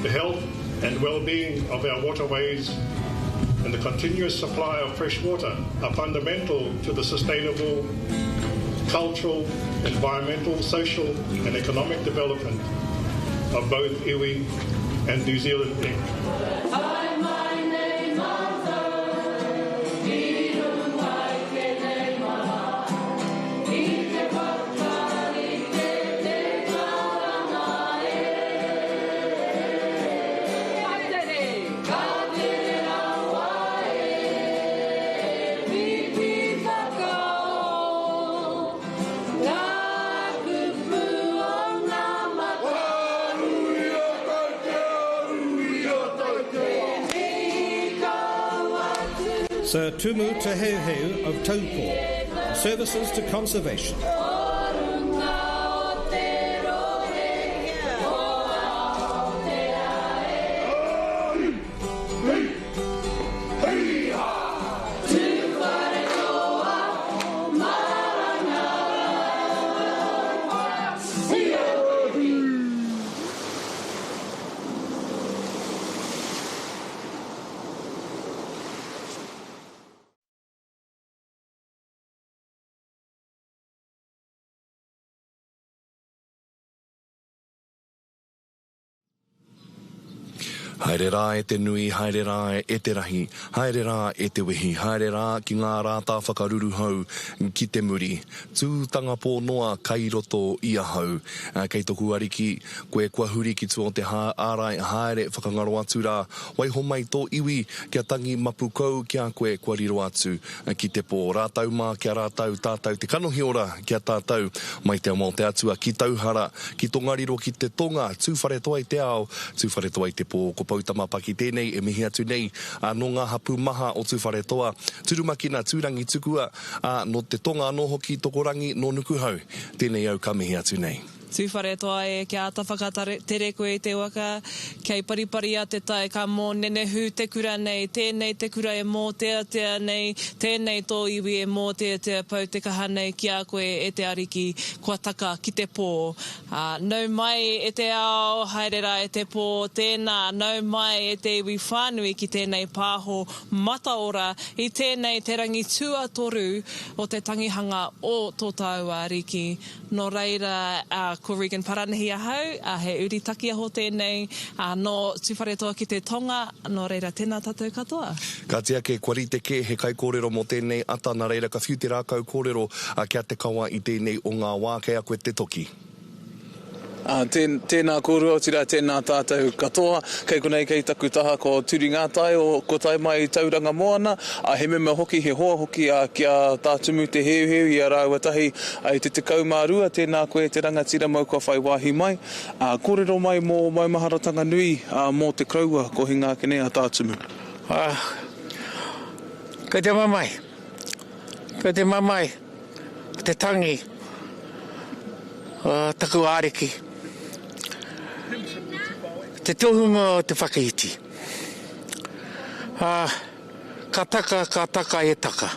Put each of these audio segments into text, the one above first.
The health and well-being of our waterways and the continuous supply of fresh water are fundamental to the sustainable cultural, environmental, social and economic development of both iwi and New Zealand Inc. Sir Tumu Te Heuheu of Taupo, services to conservation. Haere rā e te nui, haere rā e te rahi, haere rā e te wehi, haere rā ki ngā rātā whakaruruhau ki te muri. Tūtanga pō noa kai roto i ahau. Kei toku ariki, koe kua huri ki tua o te ārai, haere whakangaro atu rā, waiho mai tō iwi kia tangi mapu kou ki a koe kua riro atu ki te pō. Rātau mā ki a rātau, tātau te kanohi ora ki a tātau, mai te ama o te Atua ki Tauhara, ki Tongariro ki te tonga, Tūwharetoa i te ao, Tūwharetoa i te pō. Ko Poutama Paki tēnei e mihi atu nei, ā, nō ngā hapū maha o Tūwharetoa, Turumakina, Tūrangitukua, ā, nō te tonga anō hoki, Tokorangi, nō Nukuhau, tēnei au ka mihi atu nei. Tūwharetoa e, kia āta whakatere koe i te waka, kei pariparia te tai, ka mōnenehu te kura nei, tēnei te kura e mōteatea nei, tēnei tō iwi e mōteatea pau te kaha nei ki a koe e te Ariki, kua taka ki te pō. Ā, nau mai e te ao, haere rā e te pō, tēnā, nau mai e te iwi whānui ki tēnei pāho mataora i tēnei te rangi tuatoru o te tangihanga o tō tāua Ariki. Nō reira, ko Regan Paranihi ahau, he uri takiaho tēnei, nō Tūwharetoa ki te tonga, nō reira, tēnā tātou katoa. Kāti ake, kua rite kē he kaikōrero mō tēnei ata, nā reira ka whiu te rākau kōrero kia te kawa i tēnei o ngā wā, kei a koe te toki. Ā, tēnā kōrua, otirā tēnā tātou katoa. Kei konei kei taku taha ko Turi Ngātai o Ko Tae Mai i Tauranga Moana, ā, he mema hoki, he hoa hoki ā, ki a Tā Tumu Te Heuheu i a rāua tahi i te 12, tēnā koe te rangatira mau kua whai wāhi mai. Ā, kōrero mai mō maumaharatanga nui, ā, mō te koroua ko hinga ake nei a Tā Tumu. Ā, kei te mamae, kei te mamae. Te tangi o taku ariki, te tohunga o te whakaiti. Ā, ka taka, ka taka e taka.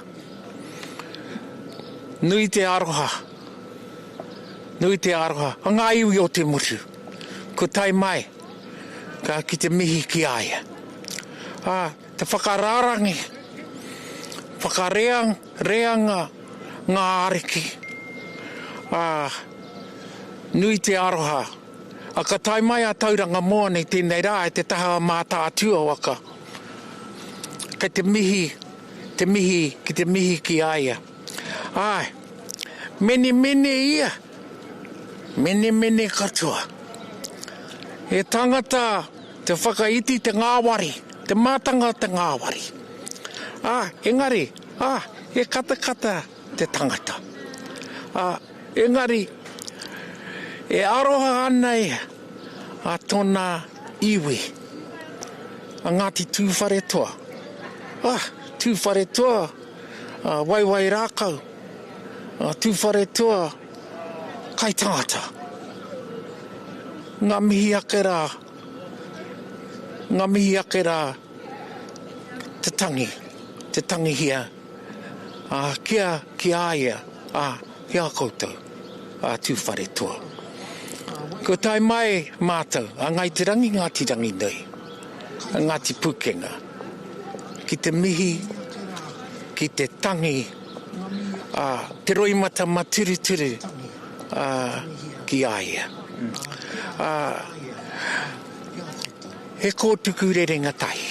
Nui te aroha, nui te aroha a ngā iwi o te motu, kua tae mai ka ki te mihi ki a ia. Ā, te whakarārangi, whakarea, Reanga ngā ariki, ā, nui te aroha. Ā, ka tae mai a Tauranga Moana i tēnei rā i te taha o Mātaatua waka, kei te mihi, te mihi, ki te mihi ki a ia. Āe, menemene ia, menemene katoa. He tangata te whakaiti te ngāwari, te mātanga te ngāwari. Ā, engari, ā, he katakata te tangata. Ā, engari, e aroha ana ia a tōna iwi, a Ngāti Tūwharetoa. Ā, Tūwharetoa, ā, waiwai rākau, ā, Tūwharetoa, kai tangata. Ngā mihi ake rā, ngā mihi ake rā. te tangi, te tangihia, ā, kia, ki a ia, ā, ki a koutou, ā Tūwharetoa. Kua tae mai mātou, a Ngāi Te Rangi, Ngāti Ranginui, a Ngāti Pūkenga, ki te mihi, ki te tangi, ā, te roimata maturuturu, ā, ki a ia. Ā, he kōtuku rerenga tahi.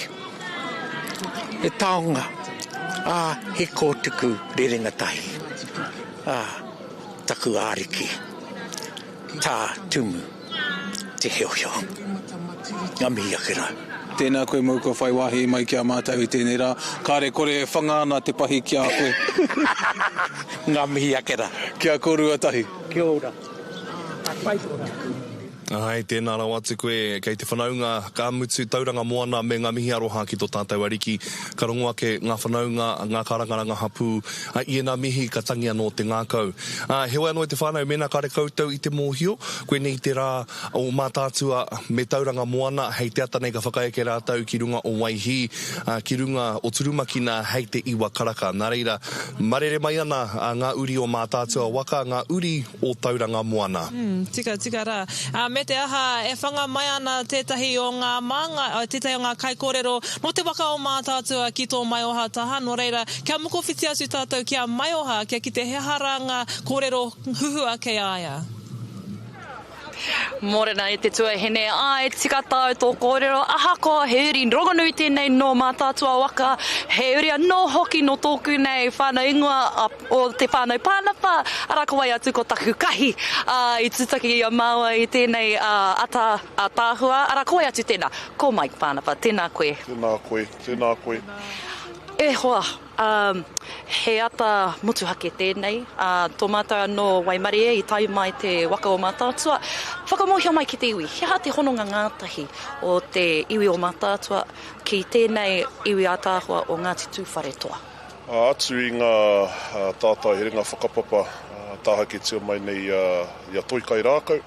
He taonga, ā, he kōtuku rerenga tahi. Ā, taku āriki. Tā Tumu Te Heuheu. Ngā mihi ake rā. Tēnā koe mōu kua whai wāhi mai ki a mātou i tēnei rā. Kāre kore e whanga ana te pahi ki a koe. Ngā mihi ake rā. Kia kōrua tahi. Kia ora. Ka pai tō rā. Āe, tēnā rawa atu koe, kei te whanaunga, ka mutu Tauranga Moana me ngā mihi aroha ki tō tātou Ariki. Ka rongo ake ngā whanaunga, ngā kārangaranga hapū, ā, i ēnā mihi ka tangi anō te ngākau. Ā, heoi anō e te whānau, mēnā kāre koutou i te mōhio, koinei te rā o Mātaatua me Tauranga Moana, hei te ata nei ka whakaeke rātou ki runga o Waihī, ā, ki runga o Turumakina hei te iwa karaka. Nā reira, marere mai ana ngā uri o Mātaatua waka, ngā uri o Tauranga Moana. Tika, tika rā. Ā, me te aha, e whanga mai ana tētahi o ngā māngai, tētahi o ngā kaikōrero nō te waka o Mātaatua ki tō Maioha taha, nō reira, kia mokowhiti atu tātou ki a Maioha kia kite he aha rā ngā kōrero huhua kei a ia. Mōrena e te tuahine, āe, tika tāu tō kōrero, ahakoa he uri rongonui tēnei nō Mātaatua waka, he uri anō hoki nō tōku nei whānau ingoa a o te whānau Pānapa, arā ko wai atu ko taku kahi, ā, i tūtaki i a māua i tēnei ata ātaahua, arā ko wai atu tēnā? Ko Mike Pānapa, tēnā koe. Tēnā koe, tēnā koe. E hoa, ā, he ata motuhake tēnei, ā, tō mātou anō waimarie i tae mai te waka o Mātaatua. Whakamōhio mai ki te iwi, he aha te hononga ngātahi o te iwi o Mātaatua ki tēnei iwi ātaahua o Ngāti Tūwharetoa? Atu i ngā tātai herenga whakapapa tāhaketia mai nei i a Toi Kairākau,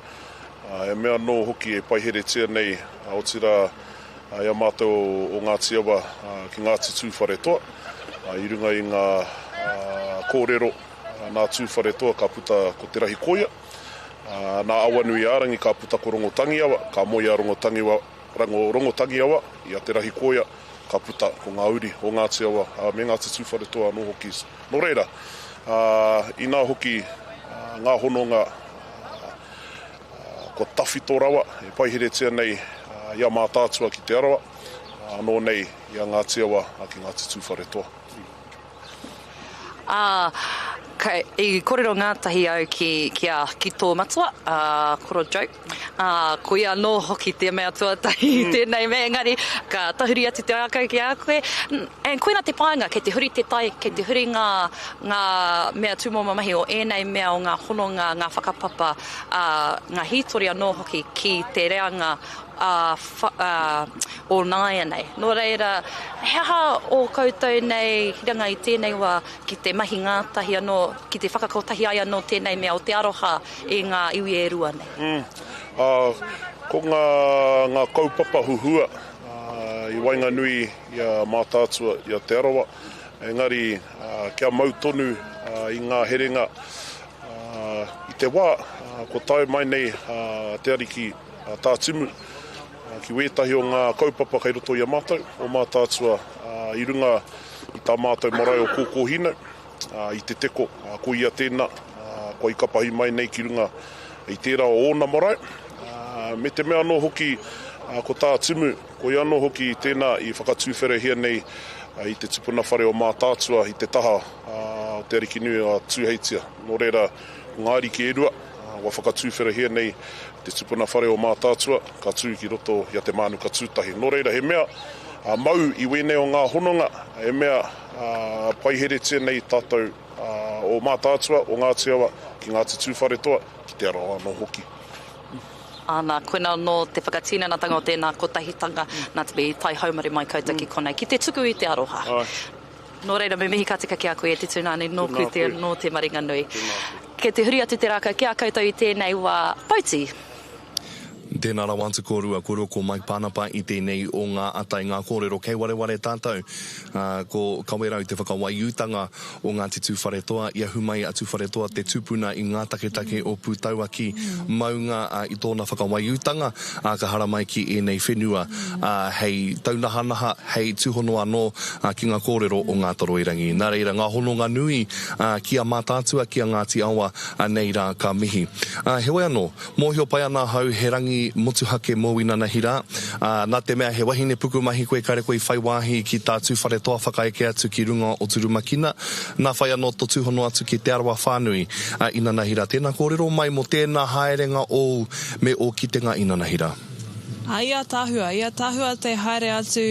he mea anō hoki e paiheretia nei, otirā i a mātou o Ngāti Awa ki Ngāti Tūwharetoa, i runga i ngā kōrero nā Tūwharetoa ka puta ko Te Rahikoia, nā Awanuiārangi ka puta ko Rongotangiawa, ka moe a Rongotangiwa, Rango Rongotangiawa i a Te Rahikoia, ka puta ko ngā uri o Ngāti Awa me Ngāti Tūwharetoa anō hoki. Nō reira, inā hoki ngā hononga kua tawhito rawa e paiheretia nei i a Mātaatua ki Te Arawa, anō nei i a Ngāti Awa ki Ngāti Tūwharetoa. Ā, kei, i kōrero ngātahi au ki, ki a, ki tō matua, a Koro Joe, ā, ko ia anō hoki te mea tuatahi i tēnei mea, engari, ka tahuri atu te rākau ki a koe. And koina te painga, kei te huri te tai, kei te huri ngā, ngā mea tūmomo mahi o ēnei mea o ngā hononga, ngā whakapapa, ā, ngā hītori anō hoki ki te reanga ā, ā, o nāianei. Nō reira, he aha ō koutou nei hiranga i tēnei wā ki te mahi ngātahi anō, ki te whakakotahi ai anō tēnei mea o te aroha i ngā iwi e rua nei? Mm. Ā, ko ngā, ngā kaupapa huhua, ā, i waenganui i a Mātaatua, i a Te Arawa, engari, ā, kia mau tonu, ā, i ngā herenga, ā, i te wā, ā, kua tae mai nei, ā, Te Ariki, Tā Timu, ki wētahi o ngā kaupapa kei roto i a mātou, o Mātaatua, i runga i tā mātou marae o Kōkōhīnau, i Te Teko, ko ia tēnā, kua ikapahi mai nei ki runga i tērā o ōna marae. Me te mea anō hoki, ko Tā Timu, ko ia anō hoki tēnā i whakatūwherahia nei i te tupuna whare o Mātaatua i te taha o Te Arikinui a Tūheitia. Nō reira, ko ngā ariki e rua, Kua whakatūwherahia nei te tupuna whare o Mātaatua, ka tū ki roto i a Te Mānuka Tūtahi. Nō reira, he mea mau i wēnei o ngā hononga, he mea paiheretia nei tātou o Mātaatua, o Ngāti Awa, ki Ngāti Tūwharetoa, ki Te Arawa anō hoki. Āna, koina anō te whakatinanatanga o tēnā kotahitanga, nā te mea i tae haumaru mai koutou ki konei, ki te tuku i te aroha. Nō reira, me mihi ka tika ki a koe e te tūnāne, nōku te, nō te maringa nui. Kei te huri atu te rākau ki a koutou i tēnei wā, Pouti. Tēnā rawa atu kōrua, kōrua ko Mike Panapa i tēnei o ngā ata i ngā kōrero kei wareware tātou. Ko Kawerau te whakawaiūtanga o Ngāti Tūwharetoa, i ahu mai a Tūwharetoa te tupuna i ngā taketake o Pūtauaki maunga i tōna whakawaiūtanga, ā, ka haramai ki ēnei whenua hei taunahanaha, hei tūhono anō ki ngā kōrero o Ngātoroirangi. Nā reira, ngā hononga nui ki a Mātaatua, ki a Ngāti Awa, nei rā ka mihi. Heoi anō, Mōhio pai ana ahau he rangi motuhake mō Winanahi rā, ā, nā te mea he wahine pukumahi koe kare koe i whai wāhi ki tā Tūwharetoa whakaeke atu ki runga o Turumakina, nā whai anō to tūhono atu ki Te Arawa whānui, ā, inanahi rā. Tēnā kōrero mai mō tēnā haerenga ōu me ō kitenga inanahi rā. Ā, i a Tahua, i a Tahua te haere atu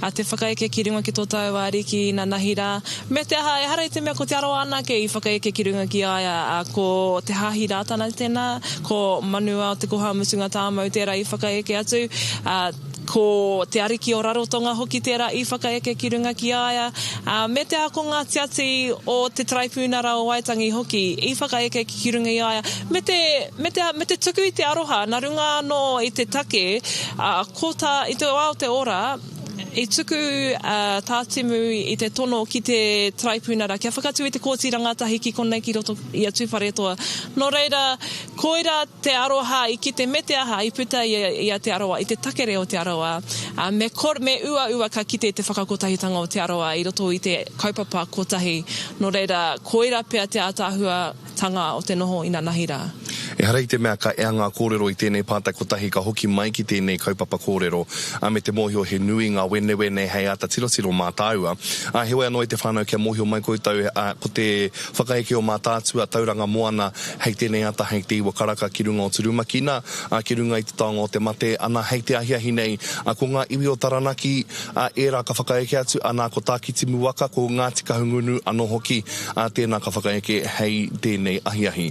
a te whakaeke ki runga ki tō tāua ariki inanahi rā. Me te aha, ehara i te mea ko Te Arawa anake i whakaeke ki runga ki a ia, ā, ko Te Haahi Rātana tēnā, ko Manuao Te Koha Mutunga Tāmau tērā i whakaeke atu, ā, ko Te Ariki o Rarotonga hoki tērā i whakaeke ki runga ki a ia, ā, me te aha ko ngā tiati o te Taraipiunara o Waitangi hoki i whakaeke ki runga i a ia, me te, me te, me te tuku i te aroha nā runga anō i te take, ā, ko tā, i te wā o te ora, i tuku a Tā Timu i te tono ki te Taraipiunara kia whakatū i te Kōti Rangatahi ki konei ki roto i a Tūwharetoa. Nō reira, koirā te aroha i kite me te aha i puta i a Te Arawa, i te takere o Te Arawa, ā, me kore, me uaua ka kite i te whakakotahitanga o Te Arawa i roto i te kaupapa kotahi. Nō reira, koirā pea te ātaahuatanga o te noho inanahi rā. Ehara i te mea ka ea ngā kōrero i tēnei pātai kotahi ka hoki mai ki tēnei kaupapa kōrero, ā, me te mōhio he nui ngā wenewene hei āta tirotiro mā tāua. Ā, heoi anō e te whānau kia mōhio mai koutou, ā, ko te whakaeke o Mātaatua, Tauranga Moana, hei tēnei ata hei te iwa karaka ki runga o Turumakina, ā, ki runga i te taonga o te mate, ana hei te ahiahi nei, ā, ko ngā iwi o Taranaki, ā, ērā ka whakaeke atu, ana ko Tākitimu waka, ko Ngāti Kahungunu anō hoki, ā, tēnā ka whakaeke hei tēnei ahiahi,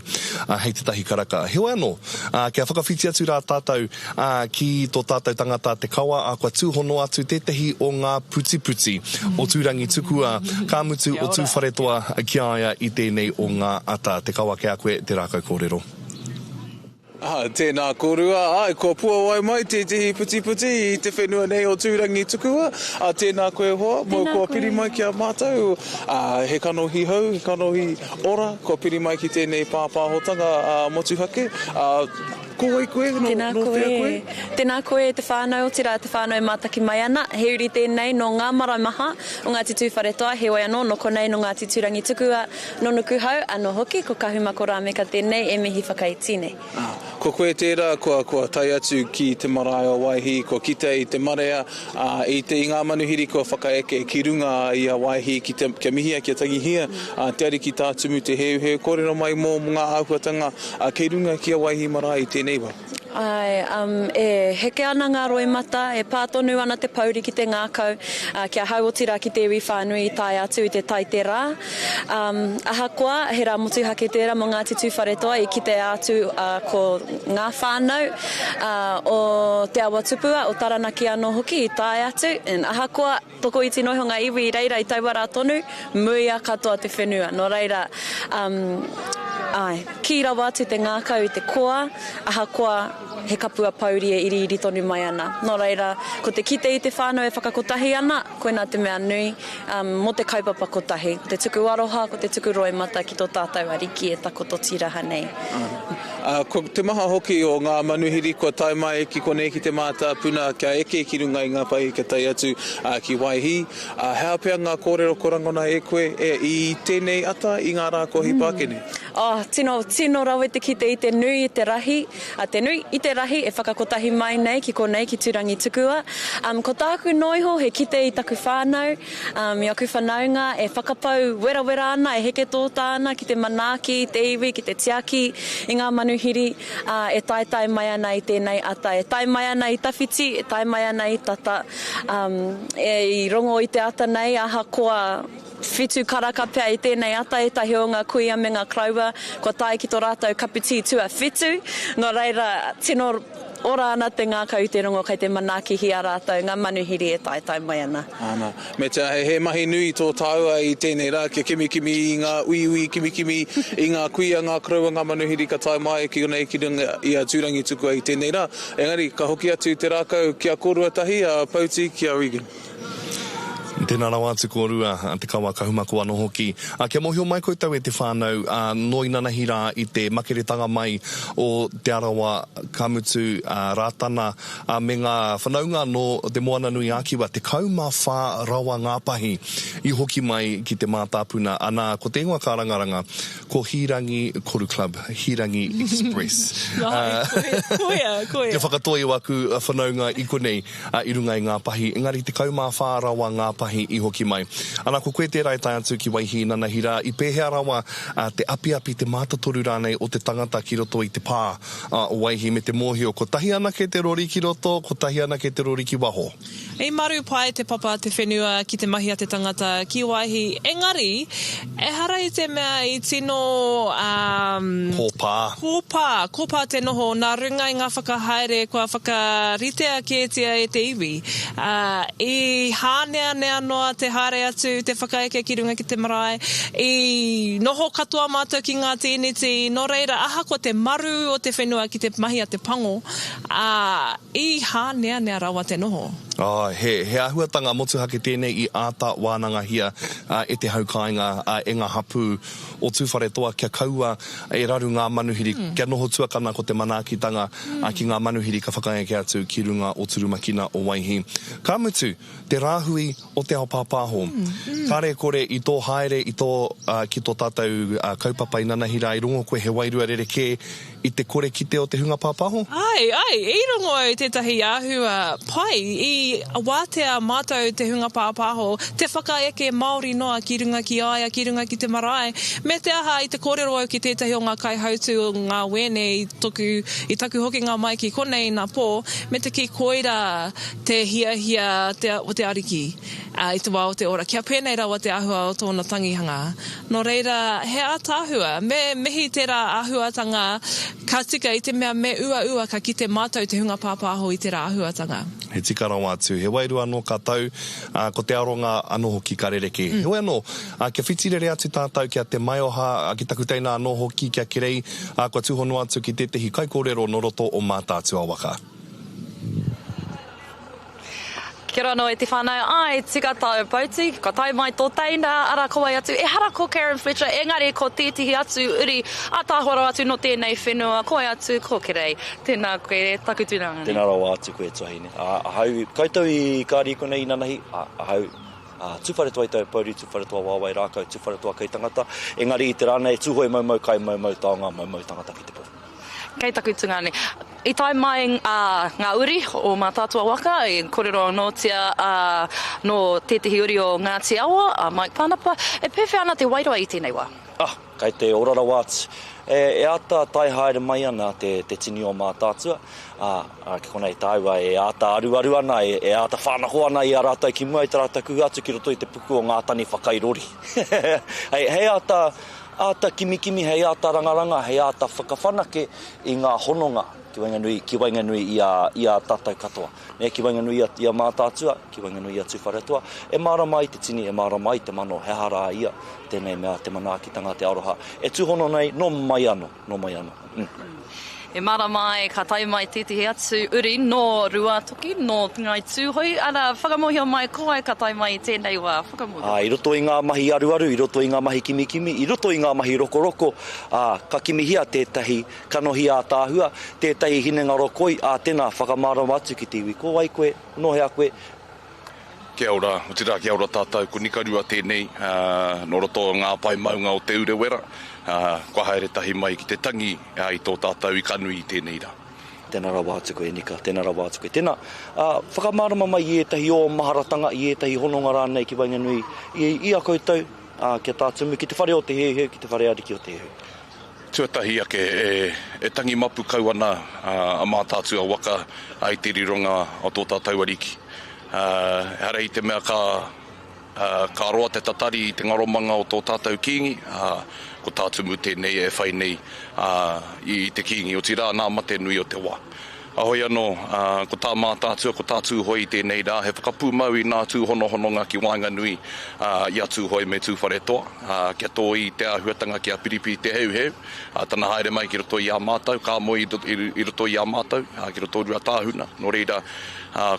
ā, hei te tahi karaka. Heoi anō, ā, kia whakawhiti atu rā tātou, ā, ki tō tātou tangata te kawa, ā, kua tūhono atu tētehi o ngā putiputi o Tūrangitukua, ka mutu o Tūwharetoa ki a ia i tēnei o ngā ata. Te kawa ki a koe te rākau kōrero. Ā, tēnā kōrua, āe, kua puawai mai tētehi putiputi i te whenua nei o Tūrangitukua. Ā, tēnā koe hoa, mō kua piri mai ki a mātou, ā, he kanohi hou, he kanohi ora, kua piri mai ki tēnei pāpāhotanga motuhake. Ā, ko wai koe, nō, Tēnā nō koe. whea koe? Tēnā koe e te whānau, otirā te whānau e mātaki mai ana. He uri tēnei nō ngā marae maha o Ngāti Tūwharetoa, heoi anō, nō konei nō Ngāti Tūrangitukua, Nō Nukuhau anō hoki, ko Kahumako Rāmeka tēnei e mihi whakaiti nei. Ā, ko koe tērā kua, kua tae atu ki te marae o Waihī, kua kite i te marea, ā, i te, i ngā manuhiri kua whakaeke ki runga i a Waihī ki te, kia mihia, kia tangihia, ā, te Ariki Tā Tumu Te Heuheu, kōrero mai mō ngā āhuatanga, ā, kei runga ki a Waihī marae i tēnei wā. Āe, um, e heke ana ngā roimata, e pā tonu ana te pouri ki te ngākau, ā, ki ahau otirā ki te iwi whānui i tae atu i te tai te rā. Um, ahakoa, he rā motuhake tērā mō Ngāti Tūwharetoa i kitea atu, ā, ko ngā whānau, ā, o Te Awa Tupua, o Taranaki anō hoki i tae atu, and ahakoa, Tokoiti noa iho ngā iwi i reira i taua rā tonu, muia katoa te whenua. Nō reira, um, āe, kī rawa atu te ngākau i te koa, ahakoa he kapua pouri e iriiri tonu mai ana. Nō reira, ko te kite i te whānau e whakakotahi ana, koinā te mea nui, um, mō te kaupapa kotahi, ko te tuku aroha, ko te tuku roimata ki tō tātou Ariki e takoto tīraha nei. Ā, ko te maha hoki o ngā manuhiri kua tae mai ki konei ki te mātāpuna kia eke ki runga i ngā pahi kia tae atu ki Waihī. Ā, he aha pea ngā kōrero kua rangona e koe e, i tēnei ata, i ngā rā kua hipa ake nei? Oh, tino, tino rawe te kite i te nui, i te rahi, ā, te nui, i te rahi e whakakotahi mai nei ki konei, ki Tūrangitukua. Um, ko tāku noa iho he kite i taku whānau, Um, i aku whanaunga e whakapau werawera ana, e heke tōtā ana ki te manaaki i te iwi, ki te tiaki i ngā manuhiri, ā, e taetae mai ana i tēnei ata, e tae mai ana i tawhiti, e tae mai ana i tata. Um, e, i rongo i te ata nei, ahakoa whitu karaka pea i tēnei ata ētahi o ngā kuia me ngā koroua kua tae ki tō rātou kapu tī tuawhitu, nō reira, tino. Ora ana te ngākau i te rongo kei te manaakihia rātou, ngā manuhiri e taetae mai ana. Ana. Me te aha, he mahi nui tō tāua i tēnei rā kia kimikimi i ngā uiui, kimikimi i ngā kuia, ngā koroua, ngā manuhiri ka tae mai ki konei ki runga i a Tūrangitukua i tēnei rā. Engari, ka hoki atu te rākau ki a kōrua tahi, a Pouti, ki a Regan. Tēnā rawa atu kōrua, Te Kawa Kahumako anō hoki. Kia mōhio mai koutou e te whānau, nō inanahi rā i te makeretanga mai o Te Arawa, ka mutu, Rātana, me ngā whanaunga nō Te Moananui-a-Kiwa, 14 rawa ngā pahi i hoki mai ki te mātāpuna, anā, ko te ingoa kārangaranga, ko Hīrangi Koru Club, Hīrangi Express. Koia, koia. Kia whakatoi o aku whanaunga i konei. i runga i ngā pahi, engari 14 rawa ngā pahi i hoki mai. Ana, ko koe tērā e tae atu ki Waihī nanahi rā, i pēhea rawa te apiapi, te mātotoru rānei o te tangata ki roto i te pā o Waihī me te mōhio kotahi anake te rori ki roto, kotahi anake te rori ki waho? I maru pai te papa te whenua ki te mahi a te tangata ki Waihī, engari, ehara i te mea i tino, um. Kōpā. Kōpā, kōpā te noho nā runga i ngā whakahaere kua whakaritea kētia e te iwi. Ā, i hāneanea noa te haere atu, te whakaeke ki runga ki te marae. I noho katoa mātou ki ngā tīniti, nō reira, ahakoa te maru o te whenua ki te mahi a te pango, ā, i hāneanea rawa te noho. Ā, he, he āhuatanga motuhake tēnei i āta wānangahia e te hau kāinga, e ngā hapū o Tūwharetoa kia kaua e raru ngā manuhiri, kia noho tuakana ko te manaakitanga ki ngā manuhiri ka whakaeke atu ki runga o Turumakina o Waihī. Ka mutu, te rāhui o te ao pāpāho. Kāre kore i tō haere i tō, ki tō tātou kaupapa inanahi rā i rongo koe he wairua rerekē I te kore kite o te hunga pāpāho? Āe, āe, i rongo au i tētahi āhua pai, i wātea mātou te hunga pāpāho, te whakaeke māori noa ki runga ki a ia, ki runga ki te marae, me te aha i te kōrero au ki tētahi o ngā kaihautū o ngā wēne i toku, i taku hokinga mai ki konei inapō, me te kī koirā te hiahia te, o te Ariki, ā, i te wā o te ora, kia pēnei rawa te āhua o tōna tangihanga. Nō reira, he ātaahua. Me mihi tērā āhuatanga ka tika i te mea me uaua ka kite mātou te hunga pāpāho i tērā āhuatanga. He tika rawa atu. He wairua anō ka tau, ā, ko te aronga anō hoki ka rerekē. Heoi anō, ā, kia whitirere atu tātou ki a Te Maioha, ā, ki taku teina anō hoki, ki a Kerei, ā, kua tūhono atu ki tētehi kaikōrero nō roto o Mātaatua waka. Kia ora anō e te whānau, āe, tika tāu Pouti, kua tae mai tō teina, arā ko wai atu, ehara ko Karen Fletcher, engari ko tētehi atu uri ātaahua rawa atu nō tēnei whenua, ko wai atu, ko Kerei. Tēnā koe, taku tūranga nei. Tēnā rawa atu koe tuahine. Ā, ahau, koutou i kāri konei inanahi, ā, ahau, ā, Tūwharetoa i Taupouri, Tūwharetoa wāwae rākau, Tūwharetoa kai tangata, engari i te rā nei, Tūhoe maumau kai maumau taonga, maumau tangata ki te pō. Kei taku tungāne. I tae mai ngā uri o Mātaatua waka, i kōrero anōtia nō tētehi uri o Ngāti Awa, a Mike Panapa. E pēwhea ana te wairua i tēnei wā? Ah, kei te ora rawa atu. E āta tae haere mai ana te tini o Mātaatua, ā, ki konei tāua e āta aruaru ana, e āta whānako ana i a rātou ki mua i tā rātou kuhu atu ki roto i te puku o ngā taniwha kairori. Hei āta Āta kimikimi hei āta rangaranga, hei āta whakawhanake i ngā hononga ki waenganui, ki waenganui i a, i a tātou katoa. Nē, ki waenganui i a, i a Mātaatua, ki waenganui i a Tūwharetoa, e mārama ai te tini, e mārama ai te mano, he aha rā ia tēnei mea, te manaakitanga, te aroha, e tūhono nei, nō mai anō, nō mai anō. Mm. E mārama ai ka tae mai tētehi atu uri nō Ruātoki, nō Ngāi Tūhoe, arā, whakamōhio mai ko wai ka tae mai i tēnei wā, whakamōhio. Ā, i roto i ngā mahi aruaru, i roto i ngā mahi kimikimi, i roto i ngā mahi rokoroko, ā, ka kimihia tētahi kanohi ātaahua, tētahi hinengaro koi, ā, tēnā, whakamārama atu ki te iwi, ko wai koe, nō hea koe, Kia ora, otirā kia ora tātou, ko Nikarua tēnei, nō roto o ngā pae maunga o Te Urewera, kua haere tahi mai ki te tangi i tō tātou ikanui i tēnei rā. Tēnā rawa atu koe Nika, tēnā rawa atu koe. Tēnā, whakamārama mai i ētahi ō maharatanga, i ētahi hononga rānei ki waenganui i a koutou, kia tātumu ki te whare o Te Heuheu, ki te whare ariki o Te Heuheu. Tuatahi ake, e tangi mapu kau ana a Mātaatua waka i te rironga o tō tātou ariki. Ehara i te mea ka, ka roa te tatari i te ngaromanga o tō tātou Kīngi, ko Tā Tumu tēnei e whai nei i te Kīngi, otirā nā mate nui o te wā. Ahoi anō, ko tā Mātaatua, ko tā Tūhoe i tēnei rā, he whakapūmau i nā tūhonohononga ki waenganui i a Tūhoe me Tūwharetoa, kia tōī te āhuatanga ki a Piripi Te Heuheu, tana haere mai ki roto i a mātou, ka moe i roto i a mātou, ki roto o Ruatāhuna. Nō reira,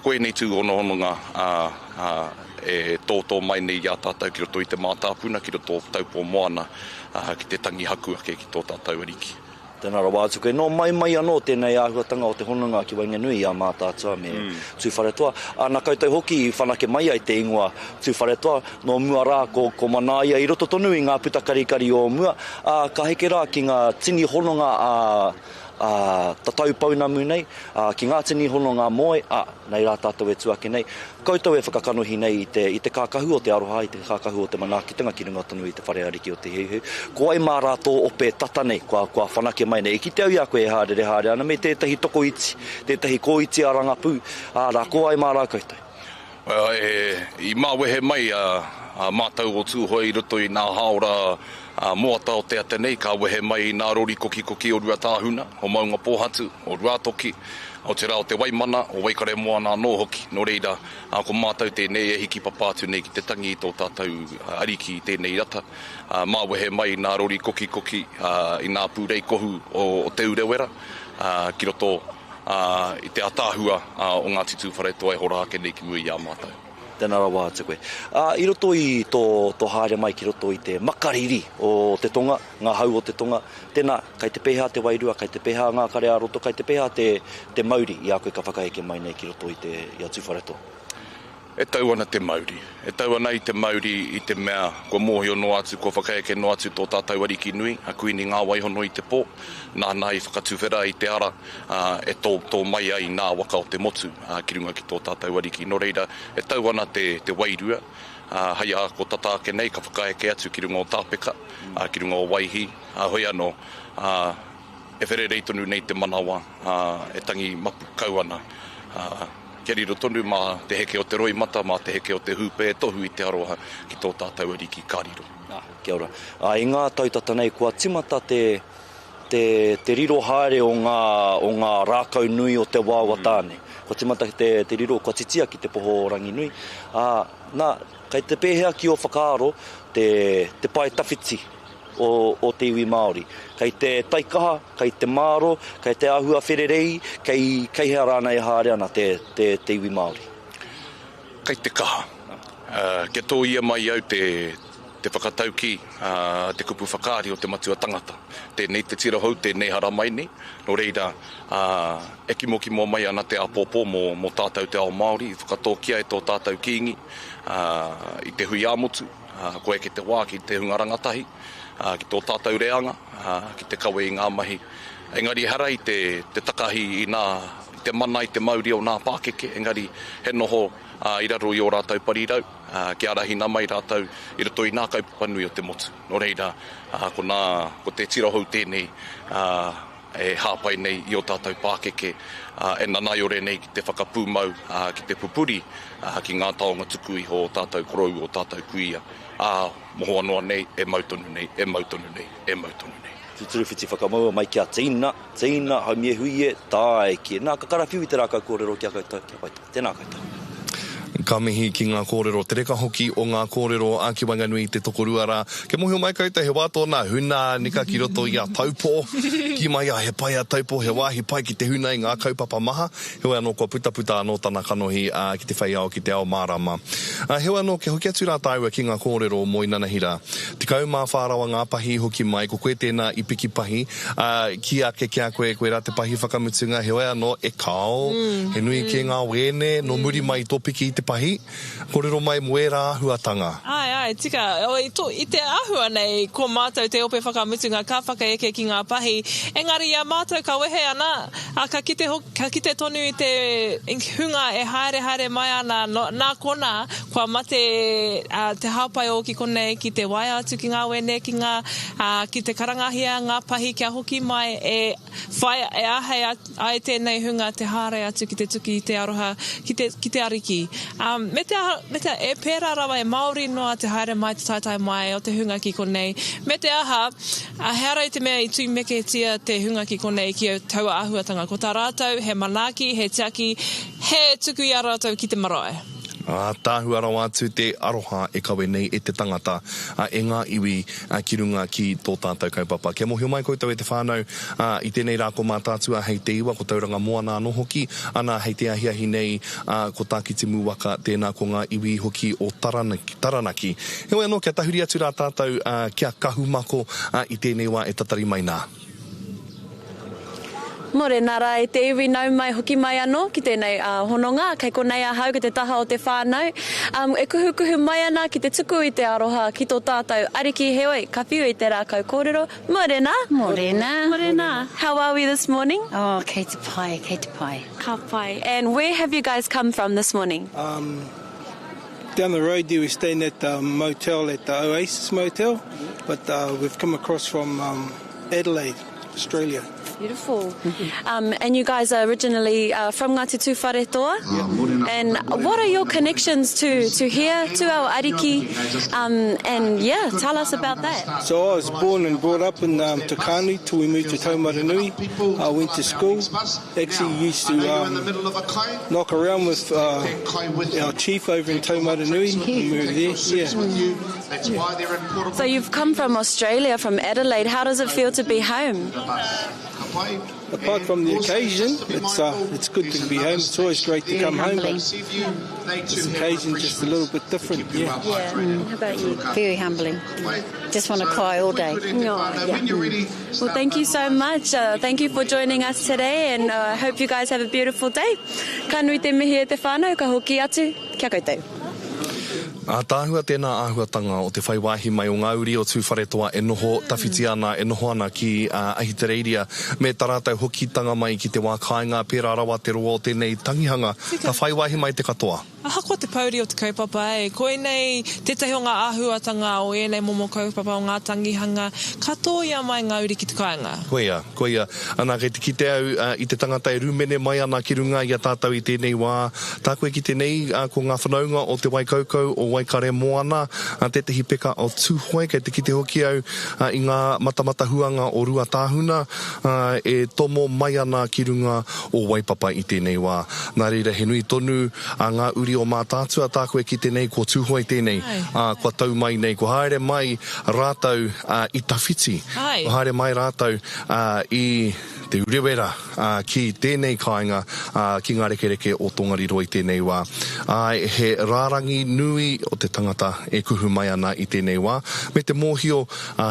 ko ēnei tūhonohononga e tōtō mai nei i a tātou ki roto i te mātāpuna, ki roto o Taupō Moana, ki te tangi haku ake ki tō tātou Ariki. Tēnā rawa atu koe. Nō mai mai anō tēnei āhuatanga o te hononga ki waenganui i a Mātaatua me Tūwharetoa. Ā, nā koutou hoki i whanake mai ai te ingoa Tūwharetoa. Nō mua rā ko, ko Manaia i roto tonu i ngā puta karikari o mua, ā, ka heke rā ki ngā tini hononga ā, ā, tatau pounamu nei, ā, ki ngā tini hononga moe, ā, nei rā tātou e tū ake nei. Koutou e whakakanohi nei i te, i te kākahu o te aroha, i te kākahu o te manaakitanga ki runga tonu i te whare ariki o Te Heuheu. Ko wai mā rā tō ope tata nei, kua, kua whanake mai nei. I kite au i a koe e hārere haere ana me tētahi tokoiti, tētahi kōiti a rangapū, ā, rā, ko wai mā rā koutou? Well, e, i māwehe mai a, a mātou o Tūhoe i roto i nā hāora moata o te ata nei, ka wehe mai i nā rori kokikoki o Ruatāhuna, o Maungapōhatu, o Ruātoki, Otirā o te Waimana, o Waikaremoana anō hoki. Nō reira, ko mātou tēnei e hiki papa atu nei ki te tangi i tō tātou Ariki i tēnei rata. Māwehe mai i nā rori kokikoki, i nā pūrei kohu o Te Urewera, ki roto i te ataahua o Ngāti Tūwharetoa e hora ake nei ki mua i a mātou. Tēnā rawa atu koe. I roto i tō, tō haere mai ki roto i te makariri o te tonga, ngā hau o te tonga, tēnā, Kei te pēhea te wairua, kei te pēhea ngā kare ā-roto, kei te pēhea te, te mauri i a koe ka whakaeke mai nei ki roto i te, i a Tūwharetoa? E tau ana te mauri. E tau ana i te mauri i te mea kua mōhio noa atu, kua whakaeke noa atu tō tātou Ariki nui, a Kuini Ngāwaihono i te pō, nāna i whakatuwhera i te ara e tō, tō mai ai nā waka o te motu ki runga ki tō tātou Ariki. Nō reira, e tau ana te, te wairua, hei ā ko tata ake nei ka whakaeke atu ki runga o Tāpeka, ki runga o Waihī. Ā, hoi anō, ā, e whererei tonu nei te manawa, ā, e tangi mapu kau ana, ā, kia riro tonu mā te heke o te roimata, mā te heke o te hūpē e tohu i te aroha ki tō tātou Ariki ka riro. Ā, kia ora. Ā, i ngā tau tata nei, kua timata te, te, te riro haere o ngā, o ngā rākau nui o te wao a Tāne. Kua timata te, te riro, kua titia ki te poho o Ranginui. Ā, nā, kei te pēhea ki ō whakaaro te, te pae tawhiti o, o te iwi Māori. Kei te taikaha, kei te māro, kei te āhua whererei, kei, kei hea rānei e haere ana te, te, te iwi Māori? Kei te kaha. Uh, kia tōia mai au te, te whakataukī, uh, te kupu whakaari o te matua tangata. Tēnei te tira hou, tēnei haramai nei. Nō reira, uh, e kimokimo mai ana te āpōpō mō, mō tātou te ao Māori, i whakatōkia e tō tātou Kīngi uh, i te hui ā-motu. Kua eke te wā ki te hunga rangatahi, ki tō tātou reanga, ki te kawe i ngā mahi. Engari ehara i te takahi i nā, i te mana, i te mauri o nā pākeke, engari he noho i raro i ō rātou parirau, kia arahina mai rātou i roto i nā kaupapa nui o te motu. Nō reira, ko nā, ko te tira hou tēnei e hāpai nei i ō tātou pākeke, e nanaiore nei ki te whakapūmau, ki te pupuri ki ngā taonga tuku iho o tātou korou, o tātou kuia, ā, mohoa noa nei, e mau tonu nei, e mau tonu nei, e mau tonu nei. Tūturu whiti whakamaua mai ki a Tina, Tina, haumie hui e, tae ki e. Nā, ka karawhiu i te rākau kōrero ki a koutou, kia pai tā. Tēnā koutou. Ka mihi ki ngā kōrero, te reka hoki o ngā kōrero a ki waenganui i te tokorua rā. Kia mōhio mai koutou he wā tōna huna nika ki roto i a Taupō. Kī mai a he pai a Taupō, he wāhi pai ki te huna i ngā kaupapa maha. Heoi anō kua putaputa anō tana kanohi ki te whei ao, ki te ao mārama. Heoi anō kia hoki atu rā tāua ki ngā kōrero mō inanahi rā. 14 rawa ngā pahi i hoki mai, ko koe tēnā i piki pahi, ā, kī ake ki a koe, koirā te pahi whakamutunga, heoi anō, e kāo, he nui kē ngā wēne nō muri mai i tō piki i te pahi, kōrero mai mō ērā āhuatanga. Āe, āe, tika. I tō, i te āhua nei, ko mātou te ope whakamutunga ka whakaeke ki ngā pahi, engari i a mātou ka wehe ana, ā, ka kite hoki, ka kite tonu i te hunga e haere haere mai ana, nā konā, kua mate te hāpai ō ki konei ki te waea atu ki ngā wene, ki ngā, ki te karangahia ngā pahi kia hoki mai e whai, e āhei ai tēnei hunga te haere atu ki te tuki i te aroha ki te, ki te Ariki. Um, me te aha, me te, e pērā rawa e māori noa te haere mai, te taetae mai o te hunga ki konei. Me te aha, a, he ara i te mea i tūmeketia te hunga ki konei ki taua āhuatanga. Ko tā rātou, he manaaki, he tiaki, he tuku i a rātou ki te marae. Ātaahua rawa atu te aroha e kawe nei e te tangata, e ngā iwi ki runga ki tō tātou kaupapa. Kia mōhio mai koutou e te whānau, i tēnei rā ko Mātaatua hei te iwa, ko Tauranga Moana anō hoki, ana hei te ahiahi nei, ko Tākitimu waka, tēnā ko ngā iwi hoki o Taranaki. Heoi anō, kia tahuri atu rā tātou ki a Kahumako i tēnei wā e tatari mai nā. Morena rā e te iwi nau mai hoki mai anō ki tēnei hononga, kei konei ahau ki te taha o te whānau e kuhukuhu mai ana ki te tuku i te aroha ki tō tātou Ariki heoi ka whiu i te rākau kōrero Morena! Morena! Morena! How are we this morning? Oh, kei te pai, kei te pai. Ka pai. And where have you guys come from this morning? Um, down the road there we're staying at the motel at the Oasis Motel, but uh, we've come across from um, Adelaide, Australia. Beautiful. Um, and you guys are originally uh, from Ngāti Tūwharetoa. Yeah. And what are your connections to, to here, to our ariki? Um, and yeah, tell us about that. So I was born and brought up in um, Tokaanu till we moved to Taumaranui. I went to school. Actually used to um, knock around with uh, our chief over in Taumaranui when we were there. Yeah. So you've come from Australia, from Adelaide. How does it feel to be home? Apart from the occasion, it's uh, it's good to be home. It's always great to come home, but this occasion just a little bit different. Yeah. Yeah. Mm. How about you? Very humbling. Just want to cry all day. Oh, yeah. Well, thank you so much. Uh, thank you for joining us today and I uh, hope you guys have a beautiful day. Ka nui te mihi e te whānau, ka hoki atu. Kia koutou. Ātaahua tēnā āhuatanga o te whai wāhi mai o ngā uri o Tūwharetoa e noho tawhiti ana, e noho ana ki Ahitereiria, me tā rātou hokitanga mai ki te wā kāinga, pērā rawa te roa o tēnei tangihanga, ka whai wāhi mai te katoa. Ahakoa te pouri o te kaupapa, e, koinei tētahi o ngā āhuatanga o ēnei momo kaupapa o ngā tangihanga, ka tōia mai ngā uri ki te kāinga. Koia, koia. Ana, kei te kite au i te tangata e rūmene mai ana ki runga i a tātou i tēnei wā. Tāku e kite nei, ko ngā whanaunga o Te Waikaukau o Waikaremoana, tētahi peka o Tūhoe, kei te kite hoki au i ngā matamatahuanga o Ruatāhuna e tomo mai ana ki runga o Waipapa i tēnei wā. Nā reira, he nui tonu ngā uri o Mātaatua, tāku e kite nei, ko Tūhoe tēnei, kua tau mai nei, kua haere mai rātou i tawhiti, kua haere mai rātou i Te Urewera ki tēnei kāinga, ki ngā rekereke o Tongariro i tēnei wā. Āe, he rārangi nui o te tangata e kuhu mai ana i tēnei wā, me te mōhio,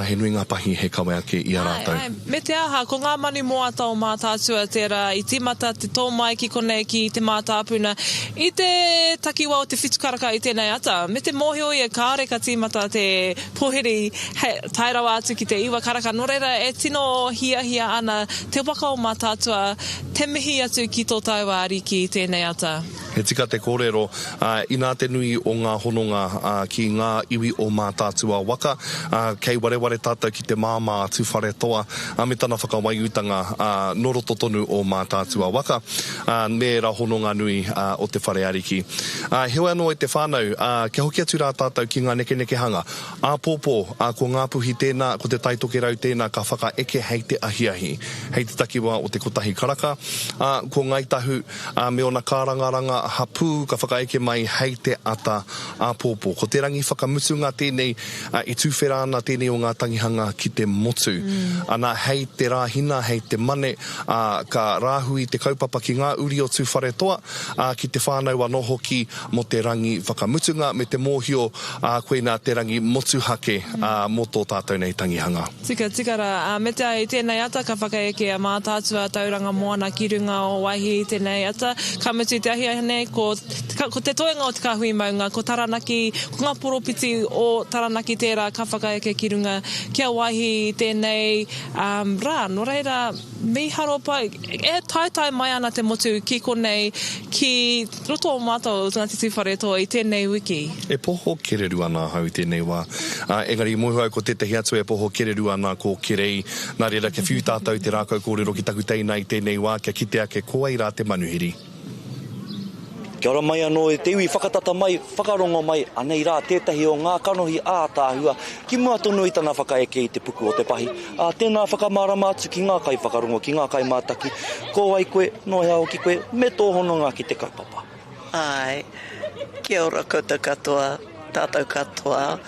he nui ngā pahi he kawe ake i a rātou. Āe, āe, me te aha, ko ngā manu moata o Mātaatua tērā i tīmata te tō mai ki konei ki te mātāpuna i te takiwā o te whitukaraka i tēnei ata, me te mōhio ia kāore ka tīmata te Pohiri, he, tae rawa atu ki te iwa karaka, nō reira e tino hiahia ana te waka o Mātaatua te mihi atu ki tō tāua Ariki i tēnei ata. He tika te kōrero, ā, inā te nui o ngā hononga, ā, ki ngā iwi o Mātaatua waka, ā, kei wareware tātou ki te māmā a Tūwharetoa, ā, me tana whakawaiūtanga, ā, nō roto tonu o Mātaatua waka, ā, me ērā hononga nui, ā, o te whare ariki. Ā, heoi anō e te whānau, ā, kia hoki atu rā tātou ki ngā nekenekehanga. Āpōpō, ā, ko Ngāpuhi tēnā, ko Te Tai Tokerau tēnā ka whakaeke hei te ahiahi, hei te takiwā o te kotahi karaka, ā, ko Ngāi Tahu, ā, me ōna kārangaranga hapū ka whakaeke mai hei te ata āpōpō. Ko te rangi whakamutunga tēnei, ā, e tuwhera ana tēnei o ngā tangihanga ki te motu. Ana, hei te Rāhina, hei te Mane, ā, ka rāhui te kaupapa ki ngā uri o Tūwharetoa, ā, ki te whānau anō hoki mō te rangi whakamutunga me te mōhio, ā, koinā te rangi motuhake, ā, mō tō tātou nei tangihanga. Tika, tika rā. Ā, me te aha i tēnei ata ka whakaeke a Mātaatua Tauranga Moana ki runga o Waihi i tēnei ata. Ka mutu i te ahiahi nei, ko, ko te toenga o te kāhui maunga, ko Taranaki, ko ngā poropiti o Taranaki tērā ka whakaeke ki runga ki a Waihi i tēnei, ā, rā. Nō reira, mīharo pai. E taetae mai ana te motu ki konei, ki roto o mātou o Ngāti Tūwharetoa i tēnei wiki. E poho kereru ana ahau i tēnei wā. Ā, engari i mōhio au ko tētahi atu e poho kereru ana ko Kerei. Nā reira kia whiu tātou te rākau kōrero ki taku teina i tēnei wā kia kite ake ko wai rā te manuhiri. Kia ora mai anō e te iwi, whakatata mai, whakarongo mai, anei rā tētahi o ngā kanohi ātaahua ki mua tonu i tana whakaeke i te puku o te pahi. Ā, tēnā whakamārama atu ki ngā kaiwhakarongo, ki ngā kaimātaki, ko wai koe, nō hea hoki koe, me tō hononga ki te kaupapa. Āe, kia ora koutou katoa, tātou katoa.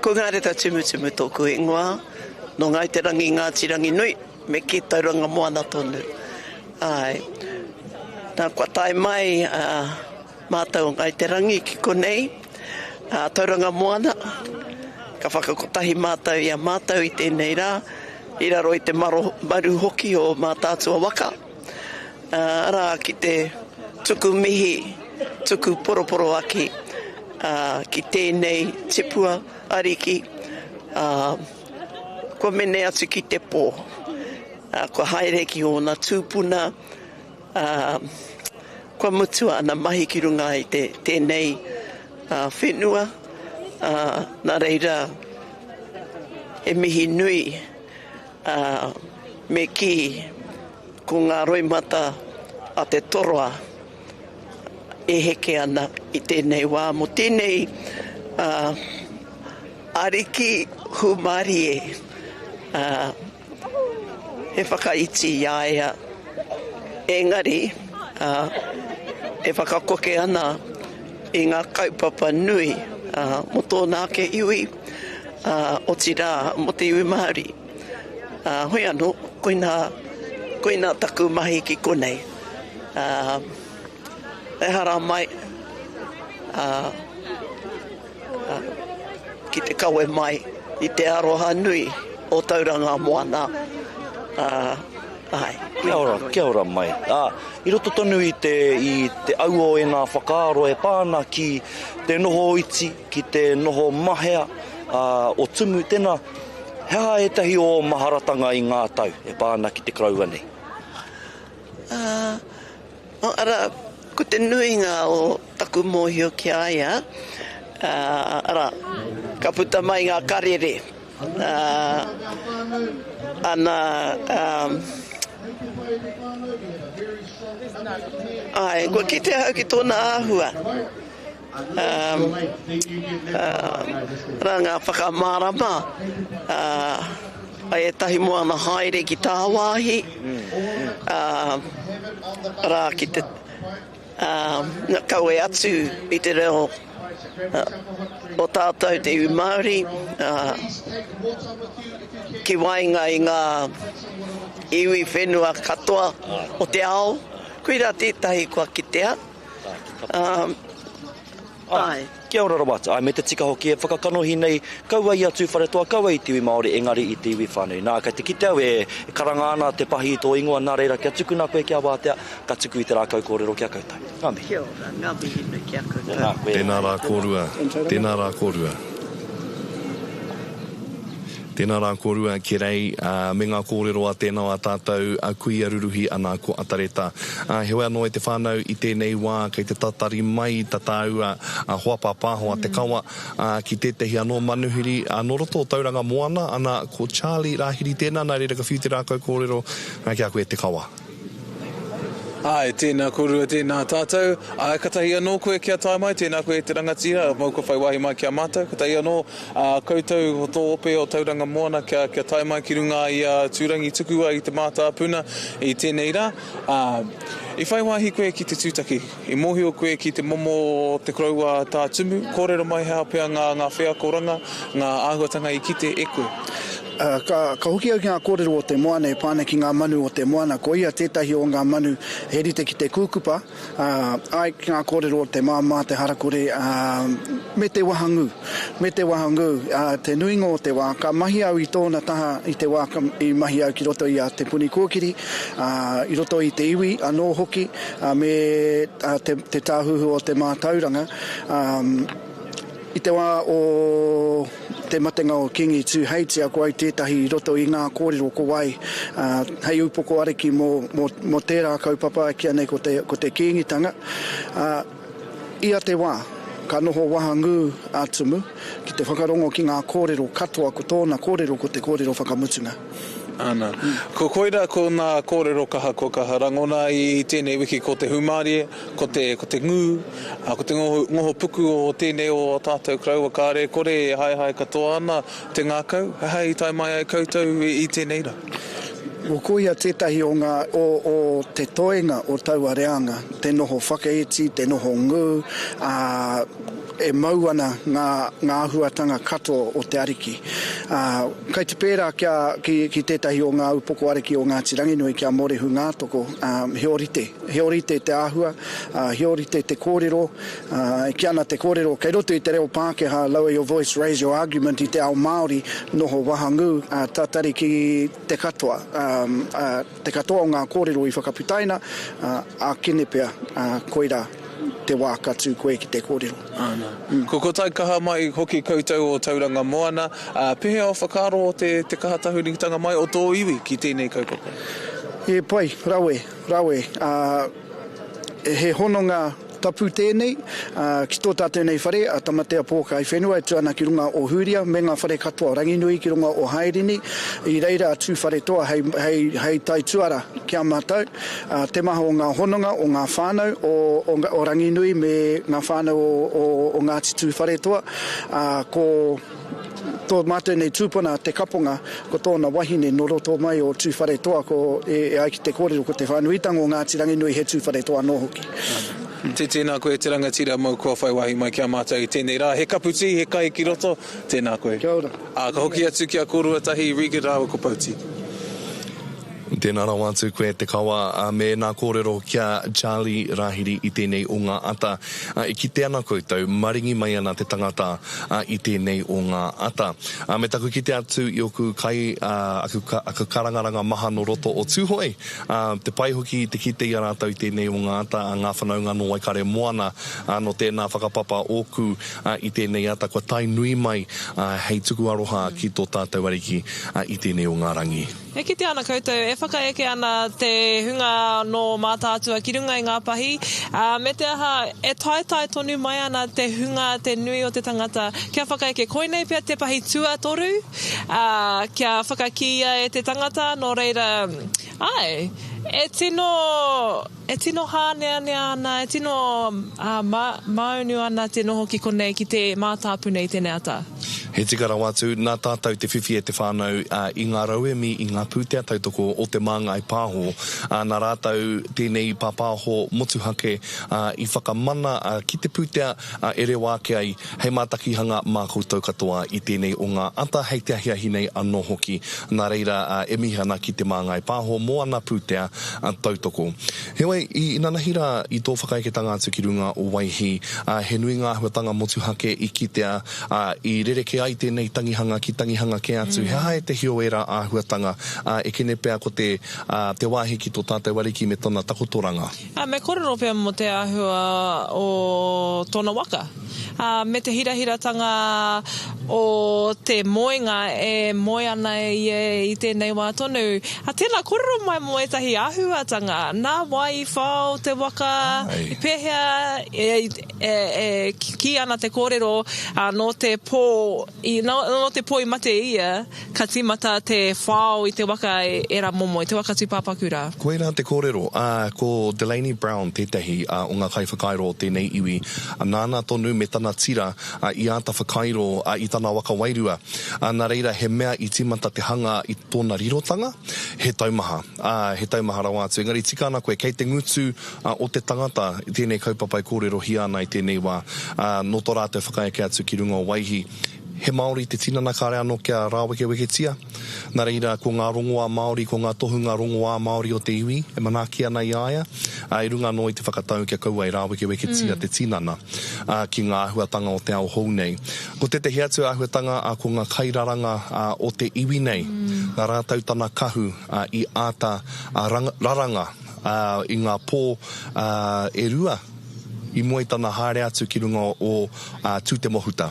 Ko Ngareta Tumutumu tōku ingoa, nō Ngāi Te Rangi, Ngāti Ranginui, me kī Tauranga Moana tonu. Āe, nā kua tae mai mātou o Ngāi Te Rangi ki konei, Tauranga Moana, ka whakakotahi mātou i a mātou i tēnei rā, i raro i te maro, maru hoki o Mātaatua waka. Arā, ki te tuku mihi, tuku poroporoaki ki tēnei tipua ariki, kua mene atu ki te pō, kua haere ki ōna tūpuna, kua mutu āna mahi ki runga i tēnei whenua, nā reira he mihi nui me kī. Ko ngā roimata a te toroa e heke ana i tēnei wā mō tēnei ariki hūmārie, he whakaiti i a ia, engari e whakakoke ana i ngā kaupapa nui mō tōna ake iwi, otirā mō te iwi Māori. Ā, hoi anō, koinā, koinā taku mahi ki konei. Ā, ehara mai, ā, ā, ki te kawe mai i te aroha nui o Tauranga Moana, ā, āe. Kia ora, kia ora mai. Ā, i roto tonu i te, i te au o ēnā whakaaro e pā ana ki te noho iti, ki te noho mahea, ā, o Tumu, tēnā, He aha ētahi o ō maharatanga i ngā tau e pā ana ki te koroua nei? Ā, arā, ko te nuinga o taku mōhio ki a ia, ā, arā, ka puta mai ngā karere, ā, ana, ā, āe, kua kite ahau ki tōna āhua. Arā ngā whakamārama a ētahi moana haere ki tāwāhi, arā ki te kawe atu i te reo o tātou te iwi Māori ki waenga i ngā iwi whenua katoa o te ao. Koirā tētahi kua kitea. Āe. Kia ora rawa atu. Āe, me te tika hoki e whakakanohi nei, kaua i a Tūwharetoa, kaua i te iwi Māori, engari i te iwi whānui. Nā, kei te kite au e karanga ana te pahi i tō ingoa, nā reira kia tukuna koe kia wātea, ka tuku i te rākau kōrero ki a koutou. Ngā mihi. Kia ora, ngā mihi nui ki a koutou. Tēnā koe. Tēnā rā kōrua. Tēnā rā kōrua. Tēnā rā kōrua, Kerei, ā, me ngā kōrero a tēnā o ā tātou a kuia ruruhi ana ko Atareta. Ā, heoi anō e te whānau i tēnei wā kei te tatari mai ta tāua a hoa pāpāho a Te Kawa, ā, ki tētehi anō manuhiri, ā, nō roto o Tauranga Moana, ana ko Charlie Rāhiri tēnā, nā reira ka whiu te rākau kōrero ki a koe Te Kawa. Āe, tēnā kōrua, tēnā tātou. Āe, katahi anō koe kia tae mai, tēnā koe e te rangatira, mau kua whai wāhi mai ki a mātou. Katahi anō ā koutou o tō ope o Tauranga Moana kia, kia tae mai ki runga i a Tūrangitukua i te mātāpuna i tēnei rā. Ā, i whai wāhi koe ki te tūtaki, i mōhio koe ki te momo o te koroua a Tā Tumu, kōrero mai he aha pea ngā, ngā wheakoranga, ngā āhuatanga i kite e koe? Ka hoki au ki ngā kōrero o te moana e pā ana ki ngā manu o te moana. Ko ia tētahi o ngā manu he rite ki te kūkupa, āe, ki ngā kōrero o te māmā, te harakore, me te wahangū. Me te wahangū, te nuinga o te wā, ka mahi au i tōna taha i te wā i mahi au ki roto i a Te Puni Kōkiri, i roto i te iwi anō hoki, me te Tāhuhu o te Mātauranga. I te wā o te matenga o Kīngi Tūheitia, ko au tētahi i roto i ngā kōrero ko wai hei upoko ariki mō, mō, mō tērā kaupapa e kīia nei ko te, ko te Kīngitanga. Ā, ia te wā, ka noho wahangū a Tumu ki te whakarongo ki ngā kōrero katoa, ko tōna kōrero ko te kōrero whakamutunga. Ana. Ko koira ko ngā kōrero kaha kua kaha rangona i tēnei wiki ko te hūmārie, ko te, ko te ngū, ko te ngoho, ngoho puku o tēnei o ā tātou koroua kāre kore e haehae katoa ana te ngākau, he aha i tae mai ai koutou i tēnei rā? Ko koia tētahi o ngā, o, o te toenga o taua reanga, te noho whakaiti, te noho ngū, ā, e mau ana ngā, ngā āhuatanga katoa o te Ariki. Ā, kei te pērā kia, ki, ki tētahi o ngā upoko ariki o Ngāti Ranginui, ki a Mōrehu Ngātoko, ā, he ōrite, he ōrite te āhua, ā, he ōrite te kōrero, ā, e kī ana te kōrero, kei roto i te reo Pākehā, lower your voice, raise your argument, i te ao Māori, noho wahangū, ā, tatari ki te katoa, ā, ā, te katoa o ngā kōrero i whakaputaina, ā, ākene pea, ā, koirā te wā ka tū koe ki te kōrero. Āna. Ko ko tae kaha mai hoki koutou o Tauranga Moana, ā, pēhea o whakaaro o te, te kaha tahuritanga mai o tō iwi ki tēnei kaupapa? E pai, rawe, rawe, ā, he hononga tapu tēnei, ā, ki tō tātou nei whare, a Tamatea Pōkai Whenua e tū ana ki runga o Hūria me ngā whare katoa o Ranginui ki runga o Haerini, i reira a Tūwharetoa hei, hei, hei taituara ki a mātou. Ā, te maha o ngā hononga o ngā whānau o, o, o Ranginui me ngā whānau o, o, o Ngāti Tūwharetoa, ā, ko tō mātou nei tūpuna Te Kaponga, ko tōna wahine nō roto mai o Tūwharetoa, ko, e, e ai ki te kōrero, ko te whānuitanga o Ngāti Ranginui he Tūwharetoa anō hoki. Tē, tēnā koe te rangatira mōu kua whai wāhi mai ki a mātou i tēnei rā. He kapu tī, he kai ki roto, tēnā koe. Kia ora. Ā, ka hoki atu ki a kōrua tahi, Regan rāua ko Pouti. Tēnā rawa atu koe Te Kawa me ēnā kōrero ki a Charlie Rahiri i tēnei o ngā ata. E kite ana koutou, maringi mai ana te tangata i tēnei o ngā ata. Me taku kite atu i oku kai, aku, aku karangaranga maha nō roto o Tūhoe, te pai hoki te kite i a rātou i tēnei o ngā ata, ngā whanaunga nō Waikaremoana, nō tēnā whakapapa ōku i tēnei ata kua tae nui mai hei tuku aroha ki tō tātou Ariki i tēnei o ngā rangi. E kitea ana koutou, e whakaeke ana te hunga nō Mātaatua ki runga i ngā pahi, ā, me te aha, e taetae tonu mai ana te hunga, te nui o te tangata, kia whakaeke. Koinei pea te pahi tuatoru, ā, kia whakakīia e te tangata, nō reira, āe, e tino, e tino hāneanea ana, e tino, ā, mā, māunu ana te noho ki konei, ki te mātāpuna i tēnei ata. He tika rawa atu, nā tātou te whiwhi e te whānau i ngā rauemi, i ngā pūtea tautoko o Te Māngai Pāho. Nā rātou tēnei pāpāho motuhake i whakamana ki te pūtea e rewa ake ai hei mātakihanga mā koutou katoa i tēnei o ngā ata hei te ahiahi nei anō hoki. Nā reira e mihi ana ki Te Māngai Pāho mō ana pūtea tautoko. Heoi, i inanahi rā i tō whakaeketanga atu ki runga o Waihī, he nui ngā āhuatanga motuhake i kitea Ā, i rerekē ai tēnei tangihanga ki tangihanga kē atu. He aha ētehi o ērā āhuatanga, ā, e kene pea ko te, ā, te wāhi ki tō tātou Ariki me tana takotoranga? Ā, me kōrero pea mō te āhua o tōna waka, ā, me te hirahiratanga o te moenga e moe ana ia i tēnei wā tonu. Ā, tēnā, kōrero mai mō ētahi āhuatanga, nā wai i whao te waka, i pēhea e, E kī ana te kōrero, nō te pō, nō te pō i mate ia, ka tīmata te whao i te waka e ērā momo, i te waka tūpāpaku rā. Koirā te kōrero, ā, ko Delaney Brown tētahi o ngā kaiwhakairo o tēnei iwi, nāna tonu me tana tira i āta whakairo i tana waka wairua. Nā reira, he mea i tīmata te hanga i tōna rirotanga, he taumaha, ā, he taumaha rawa atu. Engari tika ana koe, kei te ngutu o te tangata i tēnei kaupapa e kōrerohia ana i tēnei wā, ā, nō tō rātou whakaeke atu ki runga o Waihi, he Māori te tinana kāre anō kia rāwekeweketia. Nā reira, ko ngā rongoā Māori, ko ngā tohunga rongoā Māori o te iwi e manaaki ana i a ia, ā, i runga anō i te whakatau kia kaua e rāwekeweketia te tinana, ā, ki ngā āhuatanga o te ao hou nei. Ko tētehi atu āhuatanga, ā, ko ngā kairaranga, ā, o te iwi nei, nā rātou tana kahu, ā, i āta, ā, raranga. ā, i ngā pō, ā, e rua. i mua i tana haere atu ki runga o Tūtemohuta.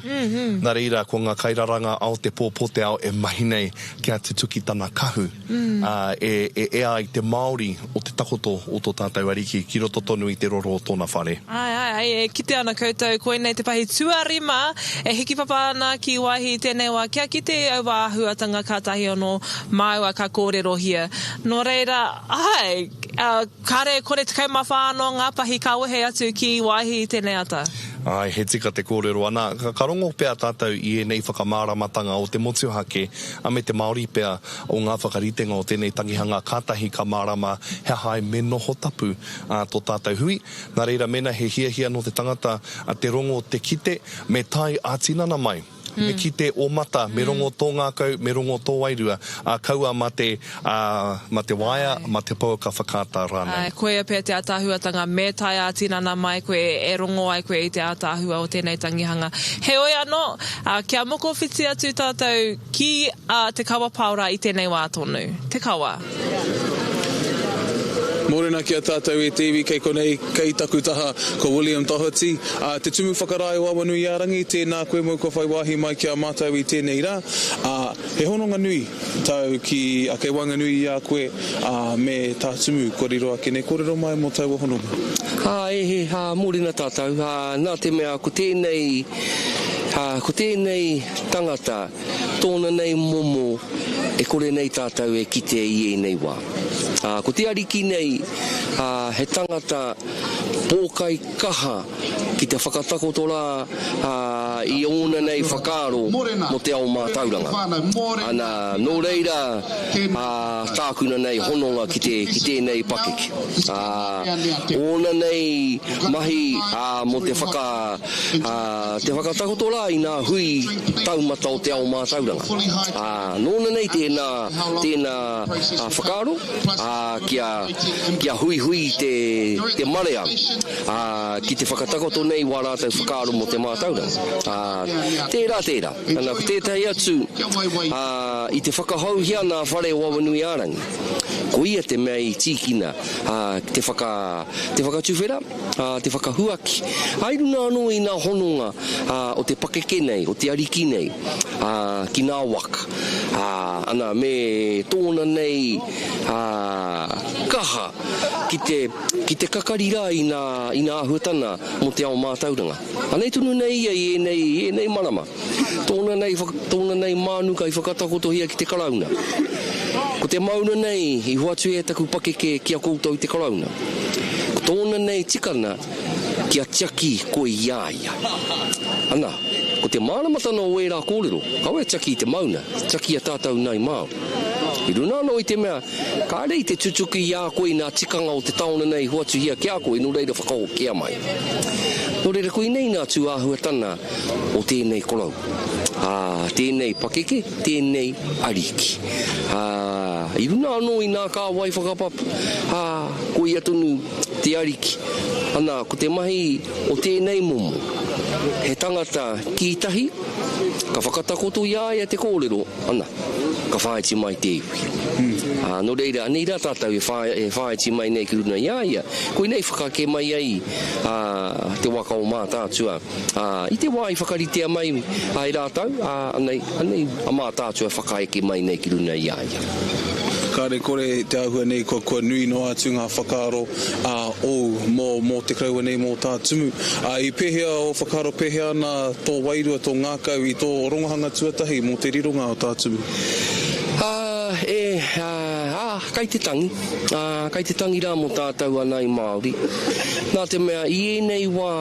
Nā reira, ko ngā kairaranga ao te pō, pō te ao e mahi nei kia tutuki tana kahu, ā, e ea ai te Māori o te takoto o tō tātou Ariki ki roto tonu i te roro o tōna whare. Āe, āe, āe, e kite ana koutou, koinei te pahi tuarima e hikipapa ana ki Waihi i tēnei wā, kia kite i aua āhuatanga kātahi anō māua ka kōrerohia. Nō reira, āe, kāre e kore 14 anō ngā pahi ka wehe atu ki Waihi i tēnei ata. Āe, he tika te kōrero, ana, ka rongo pea tātou i ēnei whakamāramatanga o te motuhake, me te Māori pea o ngā whakaritenga o tēnei tangihanga kātahi ka mārama he aha ai me noho tapu tō tātou hui. Nā reira, mēnā he hiahia nō te tangata te rongo, te kite, me tae ā-tinana mai. Me kite ō mata, me rongo tō ngākau, me rongo tō wairua, ā, kaua mā te, ā, mā te waea, mā te pouaka whakaata rānei. Āe, koia pea te ātaahuatanga, me tae ā-tinana mai koe e rongo ai koe i te ātaahua o tēnei tangihanga. Heoi anō, ā, kia mokowhiti atu tātou ki a Te Kawa Paora i tēnei wā tonu. Te Kawa. Mōrena ki a tātou e te iwi kei konei, kei taku taha ko William Doherty, ā, te Tumu Whakarae o Awanuiārangi, tēnā koe mōu kua whai wāhi mai ki a mātou i tēnei rā, ā, he hononga nui tāu ki, ā, kei waenganui i a koe, ā, me tā Tumu kua riro ake nei kōrero mai mō taua hononga. Ā, e he, ā, mōrena tātou, ā, nā te mea ko tēnei, ā, ko tēnei tangata, Tōna nei momo e kore nei tātou e kite i ēnei wā. Ā, ko te Ariki nei, ā, he tangata pōkai kaha ki te whakatakoto rā, ā, i ōna nei whakaaro mō te ao mātauranga. Ana, nō reira, ā, tākuna nei hononga ki te, ki tēnei pakeke. Ā, ōna nei mahi, ā, mō te whaka, ā, te whakatakoto rā i ngā hui taumata o te ao mātauranga. Ā, nōna nei tēnā, tēnā whakaaro, ā, kia, kia huihui te, te marea, ā, ki te whakatakoto nei wā rātou whakaaro mō te mātauranga. Ā, tērā, tērā. Ana, ko tētahi atu, ā, i te whakahouhia nā whare o Awanuiārangi, ko ia te mea i tīkina, ā, ki te whaka, te whakatuwhera, ā, te whakahuaki, ā, i runga anō i ngā hononga, ā, o te pakeke nei, o te ariki nei, ā, ki ngā waka, ā, ana, me tōna nei, ā, kaha ki te, ki te kakari rā i ngā, i ngā āhuatanga mō te ao mātauranga. Anei tonu nei ia i ēnei, i ēnei marama. Tōna nei, tōna nei mānuka i whakatakotohia ki te Karauna. Ko te mauna nei i hoatu e taku pakeke ki a koutou te Karauna. Ko tōna nei tikana kia tiaki koe i a ia. Ana, ko te māramatana o ērā kōrero, kaua e tiaki i te mauna, tiaki i a tātou nai Māori. I runa anō i te mea, kāre i te tutuki i a koe nā tikanga o te taona nei i hoatuhia ki a koe, nō reira whakahokia mai. Nō reira koinei nā tūāhuatana o tēnei korou, ā, tēnei pakeke, tēnei ariki. Ā, i runga anō i nā kāwai whakapapa, ā, ko ia tonu te ariki. Ana, ko te mahi o tēnei momo, he tangata kī tahi, ka whakatakoto i a ia te kōrero, ana, ka whāiti mai te iwi. Ā, nō reira, anei rā tātou e whā, e whāiti mai nei ki runga i a ia, koinei whakakē mai ai, ā, te waka o Mātaatua. Ā, i te wā i whakaritea mai ai rātou, ā, anei, anei a Mātaatua e whakaeke mai nei ki runga i a ia. Kāre kore te āhua nei kua, kua nui noa atu ngā whakaaro, ā, ōu mō, mō te koroua nei, mō tā Tumu. Ā, i pēhea ō whakaaro, pēhea ana tō wairua, tō ngākau i tō rongohanga tuatahi mō te rironga o tā Tumu? Ā, e, ā, ā, kai te tangi, ā, kai te tangi rā mō tātou a Nāi Māori. Nā te mea, i ēnei wā,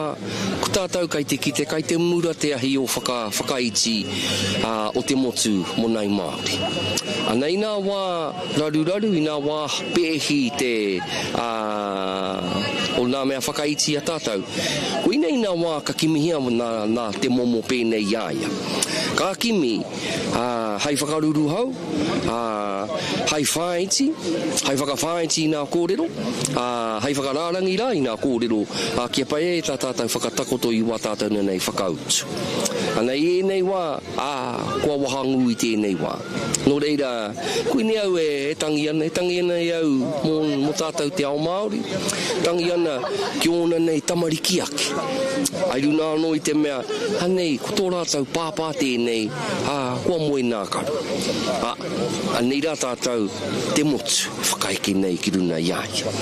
ko tātou kai te kite, kai te mura te ahi o whaka, whakaiti, ā, o te motu mō Nāi Māori. Ana i nā wā raruraru, i nā wā pēhi te, ā, o nā mea whakaiti i a tātou, koinei nā wā ka kimihia nā, nā te momo pēnei i a ia. Ka kimi, ā, hei whakaruruhau, ā, hei whāiti, hei whakawhāiti i nā kōrero, ā, hei whakarārangi rā i nā kōrero, ā, kia pai ai tā tātou whakatakoto i wā tātou nei whakautu. Ana i ēnei wā, ā, kua wahangū i tēnei wā. Nō reira, koinei au e tangi ana, e tangi ana i au mō, mō tātou te ao Māori, tangi ana ki ōna nei tamariki ake. Ai runa anō i te mea, anei, ko tō rātou pāpā tēnei, ā, kua moe nā karu. Ā, anei rā tātou te motu e whakaeke nei ki runa i a ia.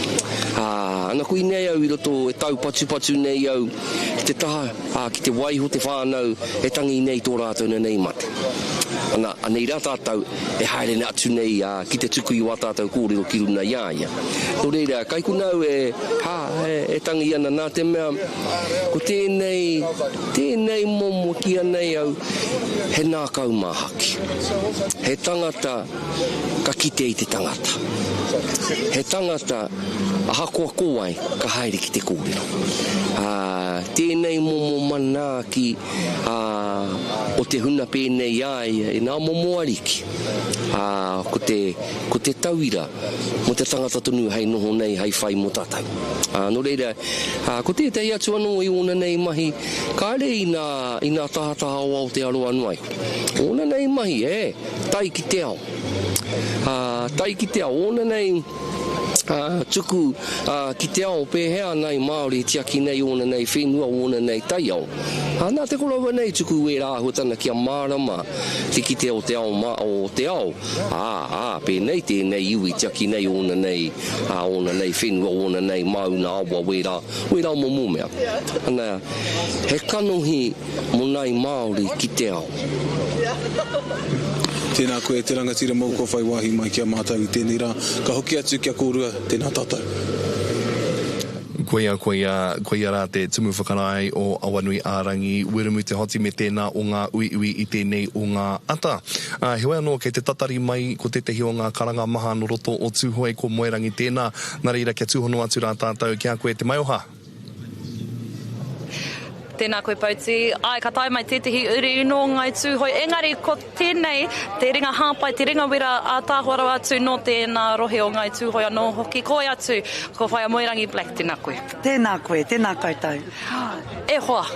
Ā, ana koinei au i roto e taupatupatu nei au ki te taha, ā, ki te waiho te whānau e tangi nei tō rātou nei mate. Ana, anei rā tātou e haere atu nei, ā, ki te tuku i wā tātou kōrero ki runa i a ia. Nō reira, kai konā au e, hā, e, e tangi ana nā te mea, ko tēnei, tēnei momo kīia nei au, he nākau māhaki. He tangata ka kite i te tangata. He tangata, ahakoa ko wai, ka haere ki te kōrero. Ā, tēnei momo manaaki, ā, o te huna pēnei i a ia, i ngā momo ariki, ā, ko te, ko te tauira mō te tangata tonu hei noho nei, hei whai mō tātou. Ā, nō reira, ā, ko tētahi atu anō i ōna nei mahi, kāre i nā, i nā tahataha o Aotearoa noa iho. Ōna nei mahi, e, tae ki te ao. Ā, tae ki te ao, ōna nei, ā, tuku, ā, ki te ao pēhea ana i Māori e tiaki nei ōna nei whenua, ōna nei taiao. Ā, nā te koroua nei tuku ērā āhuatana kia mārama te kite o te ao mā, o te ao, ā, ā, pēnei tēnei iwi tiaki nei ōna nei, ā, ōna nei whenua, ōna nei māuna awa, wērā, wērā momo mea. Ana, he kanohi Mō nai Māori ki te ao. Tēnā koe e te rangatira mōu kua whai wāhi mai ki a mātou i tēnei rā. Ka hoki atu ki a kōrua, tēnā tātou. Koia, koia, koia rā te Tumu Whakarae o Awanui-ā-Rangi, Wiremu Te Hoti me tēnā o ngā uiui i tēnei o ngā ata. Ā, heoi anō, kei te tatari mai ko tētehi o ngā karanga maha nō roto o Tūhoe ko Moerangi tēnā. Nā reira, kia tūhono atu rā tātou ki a koe te maioha. Tēnā koe Pouti. Āe, ka tae mai tētehi uri nō Ngāi Tūhoe, engari ko tēnei te ringa hāpai, te ringa wera ātaahua rawa atu nō tēnā rohe o Ngāi Tūhoe anō hoki. Koi atu, ko Whaea Moerangi Black, tēnā koe. Tēnā koe, tēnā koutou. E hoa,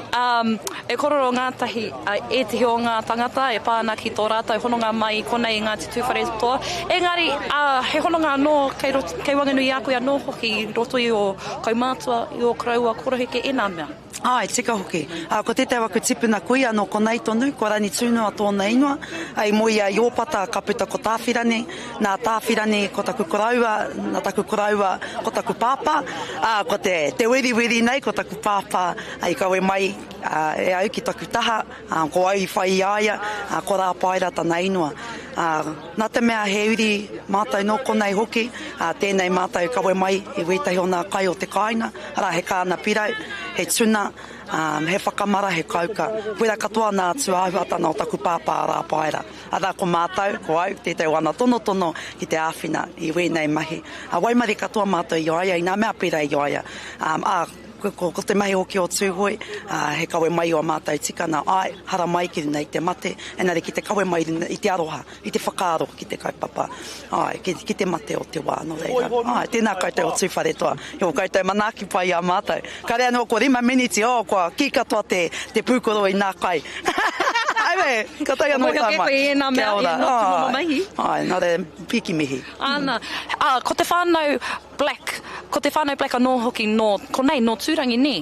e korero ngātahi ētehi o ngā tangata e pā ana ki tō rātou hononga mai i konei i Ngāti Tūwharetoa, engari he hononga anō kei roto, kei waenganui i a koe anō hoki i roto i ō Kaumātua, i ō koroua koroheke ēnā mea. Āe, tika hoki. Ā, ko tētahi o aku tipuna kuia nō konei tonu, ko Ranitūnoa tōna ingoa. Ā, i moe ia i Ōpata, ka puta ko Tāwhirani. Nā Tāwhirani ko taku koroua, nā taku koroua ko taku pāpā. Ā, ko te, te weriweri nei ko taku pāpā i kawe mai e au ki taku taha, ā, ko au i whai i a ia, ā, ko Rāpaera tana ingoa. Ā, nā te mea he uri mātou nō konei hoki, ā, tēnei mātou kawe mai i wētahi o nā kai o te kāinga, arā, he kāna pirau, he tuna, ā, he whakamara, he kauka. Koirā katoa nā tūāhuatana o taku pāpā a Rāpaera. Arā, ko mātou, ko au, tētahi o ana tonotono ki te āwhina i wēnei mahi. Ā, waimarie katoa mātou i a ia, i nā mea pērā i a ia. Ā, ā, Ko, ko te mahi hoki o Tūhoe, ā, he kawe mai i ō mātou tikanga, āe, haramai ki runga i te mate, engari ki te kawe mai i te aroha, i te whakaaro ki te kaupapa, āe, ki, ki te mate o te wā, nō reira, āe, tēnā koutou o Tūwharetoa, i ō koutou manaaki pai i a mātou. Kāre anō ko rima miniti, oh, kua kī katoa te, te pūkoro i nā kai. Aue, ka tae anō tā mai. Kia ora, āe, āe, nō reira, piki mihi. Āna, ā, ko te whānau Black, ko te whānau Black anō hoki nō konei, nō Tūrangi, nē?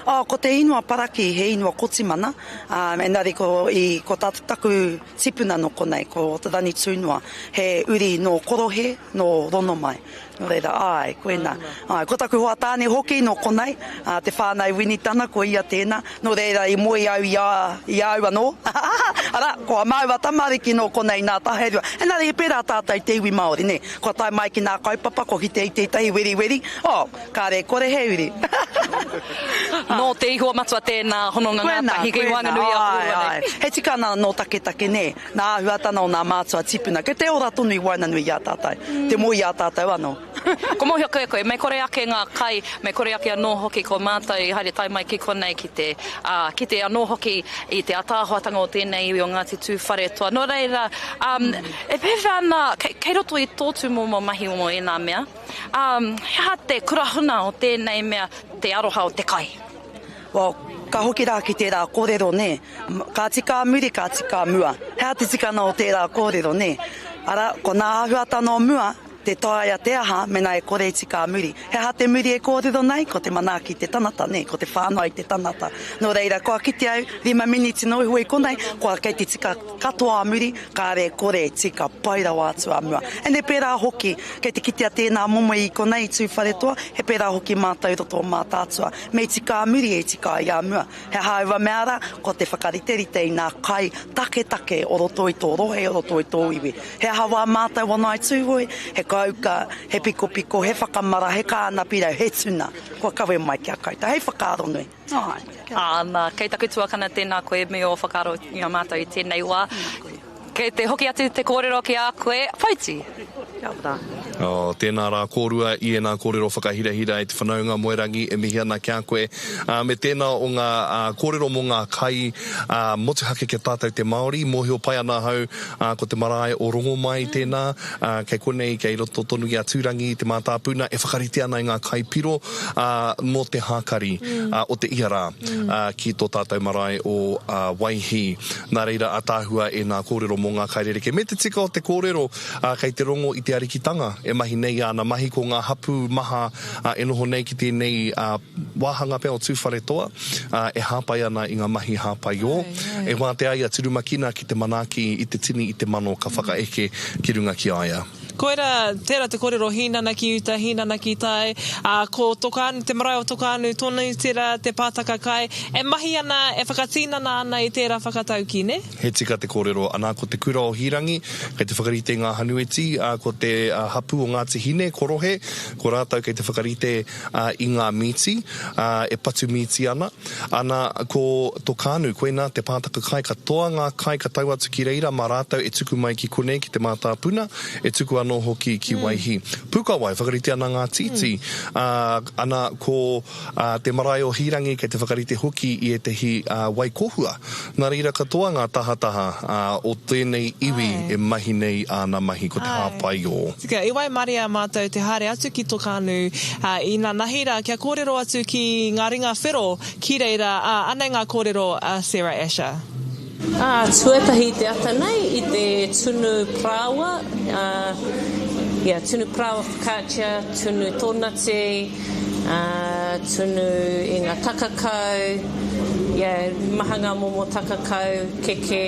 Oh, ko te ingoa Paraki he ingoa Kotimana, ā, engari ko, i, ko tā taku tipuna nō konei, ko Te Ranitūnoa, he uri nō Korohe, nō Ronomai. Nō reira, āe, koinā. Āe, ko taku hoa tāne hoki nō konei, ā, te whānau Winitana, ko ia tēnā. Nō reira, i moe au i a, i a au anō, arā, ko a māua tamariki nō konei nā Tahaerua. Engari, he pērā tātou te iwi Māori, nē? Kua tae mai ki nā kaupapa, kua kite i tētahi weriweri, oh, kāre e kore he uri. Nō te iho matua tēnā hononga ngātahi ki waenganui i a kōrua nei. Āe, he tikanga nō taketake nē, nā āhuatana o nā mātua tipuna, kei te ora tonu i waenganui i a tātou, te moe i a tātou anō. Ko mōhio koe koe, me kore ake ngā kai, me kore ake anō hoki ko mātou i haere tae mai ki konei ki te, ā, kite anō hoki i te ataahuatanga o tēnei iwi o Ngāti Tūwharetoa. Nō reira, ā, e pēwhea ana, kei, kei roto i tō tūmomo mahi mō ēnā mea, ā, he aha te kurahuna o tēnei mea, te aroha o te kai? Well, Ka hoki rā ki tērā kōrero, nē. Ka tika a muri, ka tika a mua. He aha te tikanga o tērā kōrero, nē? Arā, ko nā āhuatanga o mua, tē taea te aha mēnā e kore e tika a muri. He aha te muri e kōrero nei? Ko te manaaki i te tanata, nē, ko te whānau i te tanata. Nō reira, kua kite au, rima miniti noa iho i konei, kua kei te tika katoa a muri, kāre e kore e tika pai rawa atu a mua. And he pērā hoki, kei te kitea tēnā momo i konei i Tūwharetoa, he pērā hoki mātou i roto o Mātaatua. Me tika a muri e tika ai a mua. He aha aua mea rā? Ko te whakariterite i ngā kai taketake o roto i tō rohe, o roto i tō iwi. He aha wā mātou o Ngāi Tūhoe? He kauka, he pikopiko, he whakamara, he kāna pirau, he tuna. Kua kawe mai ki a koutou. Hei whakaaro nui. Āe. Āna, kei taku tuakana tēnā koe me ō whakaaro i a mātou i tēnei wā. Kei te hoki atu te kōrero ki a koe, Whaiti. Kia ora. Oh, tēnā rā kōrua i ēnā kōrero whakahirahira e te whanaunga Moerangi e mihi ana ki a koe. Ā, me tēnā o ngā kōrero mō ngā kai motuhake ki a tātou te Māori, mōhio pai ana ahau, ā, ko te marae o Rongomai tēnā, ā, kei konei, kei roto tonu i a Tūrangi, te mātāpuna e whakarite ana i ngā kai piro, ā, mō te hākari, ā, o te ia rā, ā, ki tō tātou marae o, ā, Waihī. Nā reira ātaahua ēnā kōrero mō ngā kai rerekē. Me te tika o te kōrero, ā, kei te rongo i te arikitanga e mahi nei āna mahi ko ngā hapū maha e noho nei ki tēnei wāhanga pea o Tūwharetoa, ā, e hāpai ana i ngā mahi hāpai ō. E wātea ai a Turumakina ki te manaaki i te tini i te mano ka whakaeke ki runga ki a ia. Koira, tērā te kōrero hīnana ki uta, hīnana ki tai, ā, ko Tokaanu, te marae o Tokaanu tonu tērā te pātaka kai, e mahi ana, e whakatīnana ana i tērā whakataukī, nē? He tika te kōrero, anā, ko te kura o Hīrangi, kei te whakarite i ngā hanueti, ā, ko te hapū o Ngāti Hine, ko Rohe, ko rātou kei te whakarite, ā, i ngā mīti, ā, e patu mīti ana. Ana, ko Tokaanu, koinā te pātaka kai, katoa ngā kai ka tau atu ki reira mā rātou e tuku mai ki konei ki te mātāpuna, e tuku anō hoki ki Waihī. Pūkawai, whakarite ana ngā tītī, ā, ana, ko, ā, te marae o Hīrangi kei te whakarite hoki i ētehi, ā, wai kōhua. Nā reira katoa ngā tahataha, ā, o tēnei iwi e mahi nei āna mahi, ko te hāpai o. Tika, i waimaria mātou te haere atu ki Tokaanu inanahi rā kia kōrero atu ki ngā ringa whero ki reira, ā, anei ngā kōrero a Sarah Asher. Ā, tuatahi i te ata nei i te tunu parāoa, ā, ia, tunu parāoa focaccia, tunu tōnati, ā, tunu i ngā takakau, ia, maha ngā momo takakau, keke,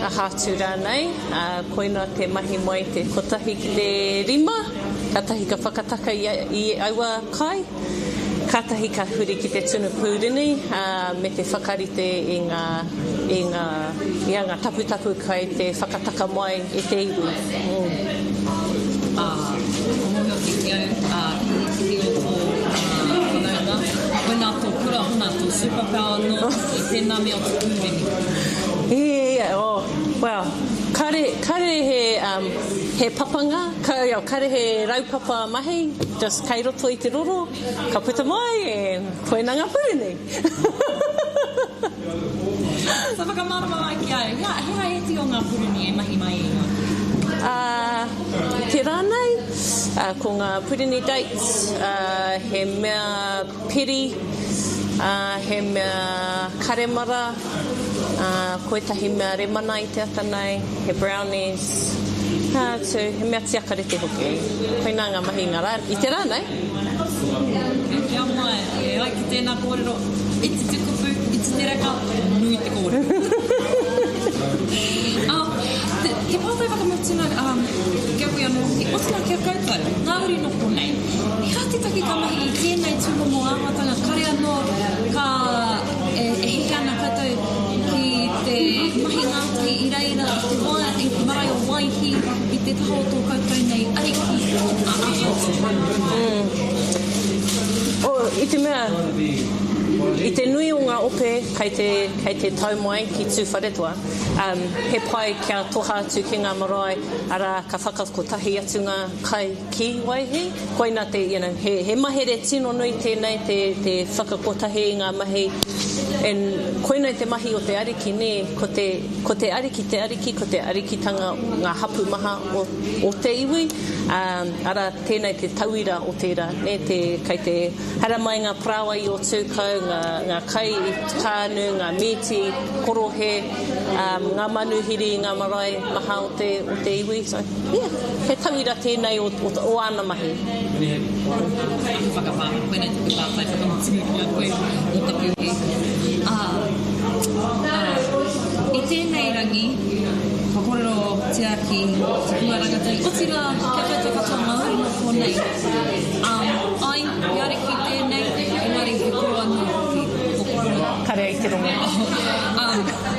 aha atu rānei. Ā, koina te mahi mai te kotahi ki te rima, kātahi ka whakataka i, i aua kai, kātahi ka huri ki te tunu pūrini, ā, me te whakarite i ngā, i ngā, ia ngā taputapu kai te whakataka mai e te iwi. Ā, mōhio ki te au, ā, ki ētehi o tō, ā, whanaunga, koinā tō kura, hona tō superpower anō i tēnā mea o te pūrini. Ia, oh. Well, kare, kare he, um, he papanga, ka, yeah, kare he raupapa mahi, just kei roto i te roro, ka puta mai, and koina nga pūrini. So whakamārama mai ki a au, he aha, he aha ētehi o ngā pūrini e mahi mai i ngā pūrini? Uh, i te rā nei, uh, ko ngā pūrini dates, uh, he mea piri, uh, he mea karemara, Ā, ko ētahi mea remana i te ata nei, he brownies, ā, atu, he mea tiakarete hoki. Koinā ngā mahi i ngā rā, i te rā nei. Kia mai, e ai ki tēnā kōrero, iti te kupu, iti te reka, nui te kōrero. Ā, te, te pātai whakamutunga, ā, ki a koe anō hoki, otirā ki a koutou, ngā uri nō konei, he aha te take ka mahi i tēnei tūmomo āhuatanga kare anō ka E heke ana koutou ki te mahi ngātahi i reira i te wā, i te marae o Waihi, i te taha o tō koutou nei ariki, a Ahatu. Oh, i te mea, i te nui o ngā ope kei te, kei te tau mai ki Tūwharetoa, um, he pai kia toha atu ki ngā marae, arā, ka whakakotahi atu ngā kai ki Waihi. Koina te, you know, he, he mahere tino nui tēnei, te, te whakakotahi i ngā mahi. And koinei te mahi o te ariki, nē, ko te, ko te ariki te ariki, ko te arikitanga ngā hapū maha o, o te iwi, ā, arā, tēnei te tauira o tērā, nē, te, kei te haramai ngā parāoa i Ōtūkau, ngā. ngā, ngā kai i kānu, ngā mīti, korohe, um, ngā manuhiri, ngā marae maha o te, o te iwi. So, yeah, he tauira tēnei o, o, o āna mahi. Me whakapā, koinei taku pātai whakamutunga ki a koe mō taku iwi. Ā, ā, i tēnei rangi, kua kōrerotia ki te hunga rangatahi, otirā, kia koutou katoa ngā uri nō konei, ā, ai, he ariki tēnei, engari he koro anō hoki, ko koro. Kare ai te rongo. Ā,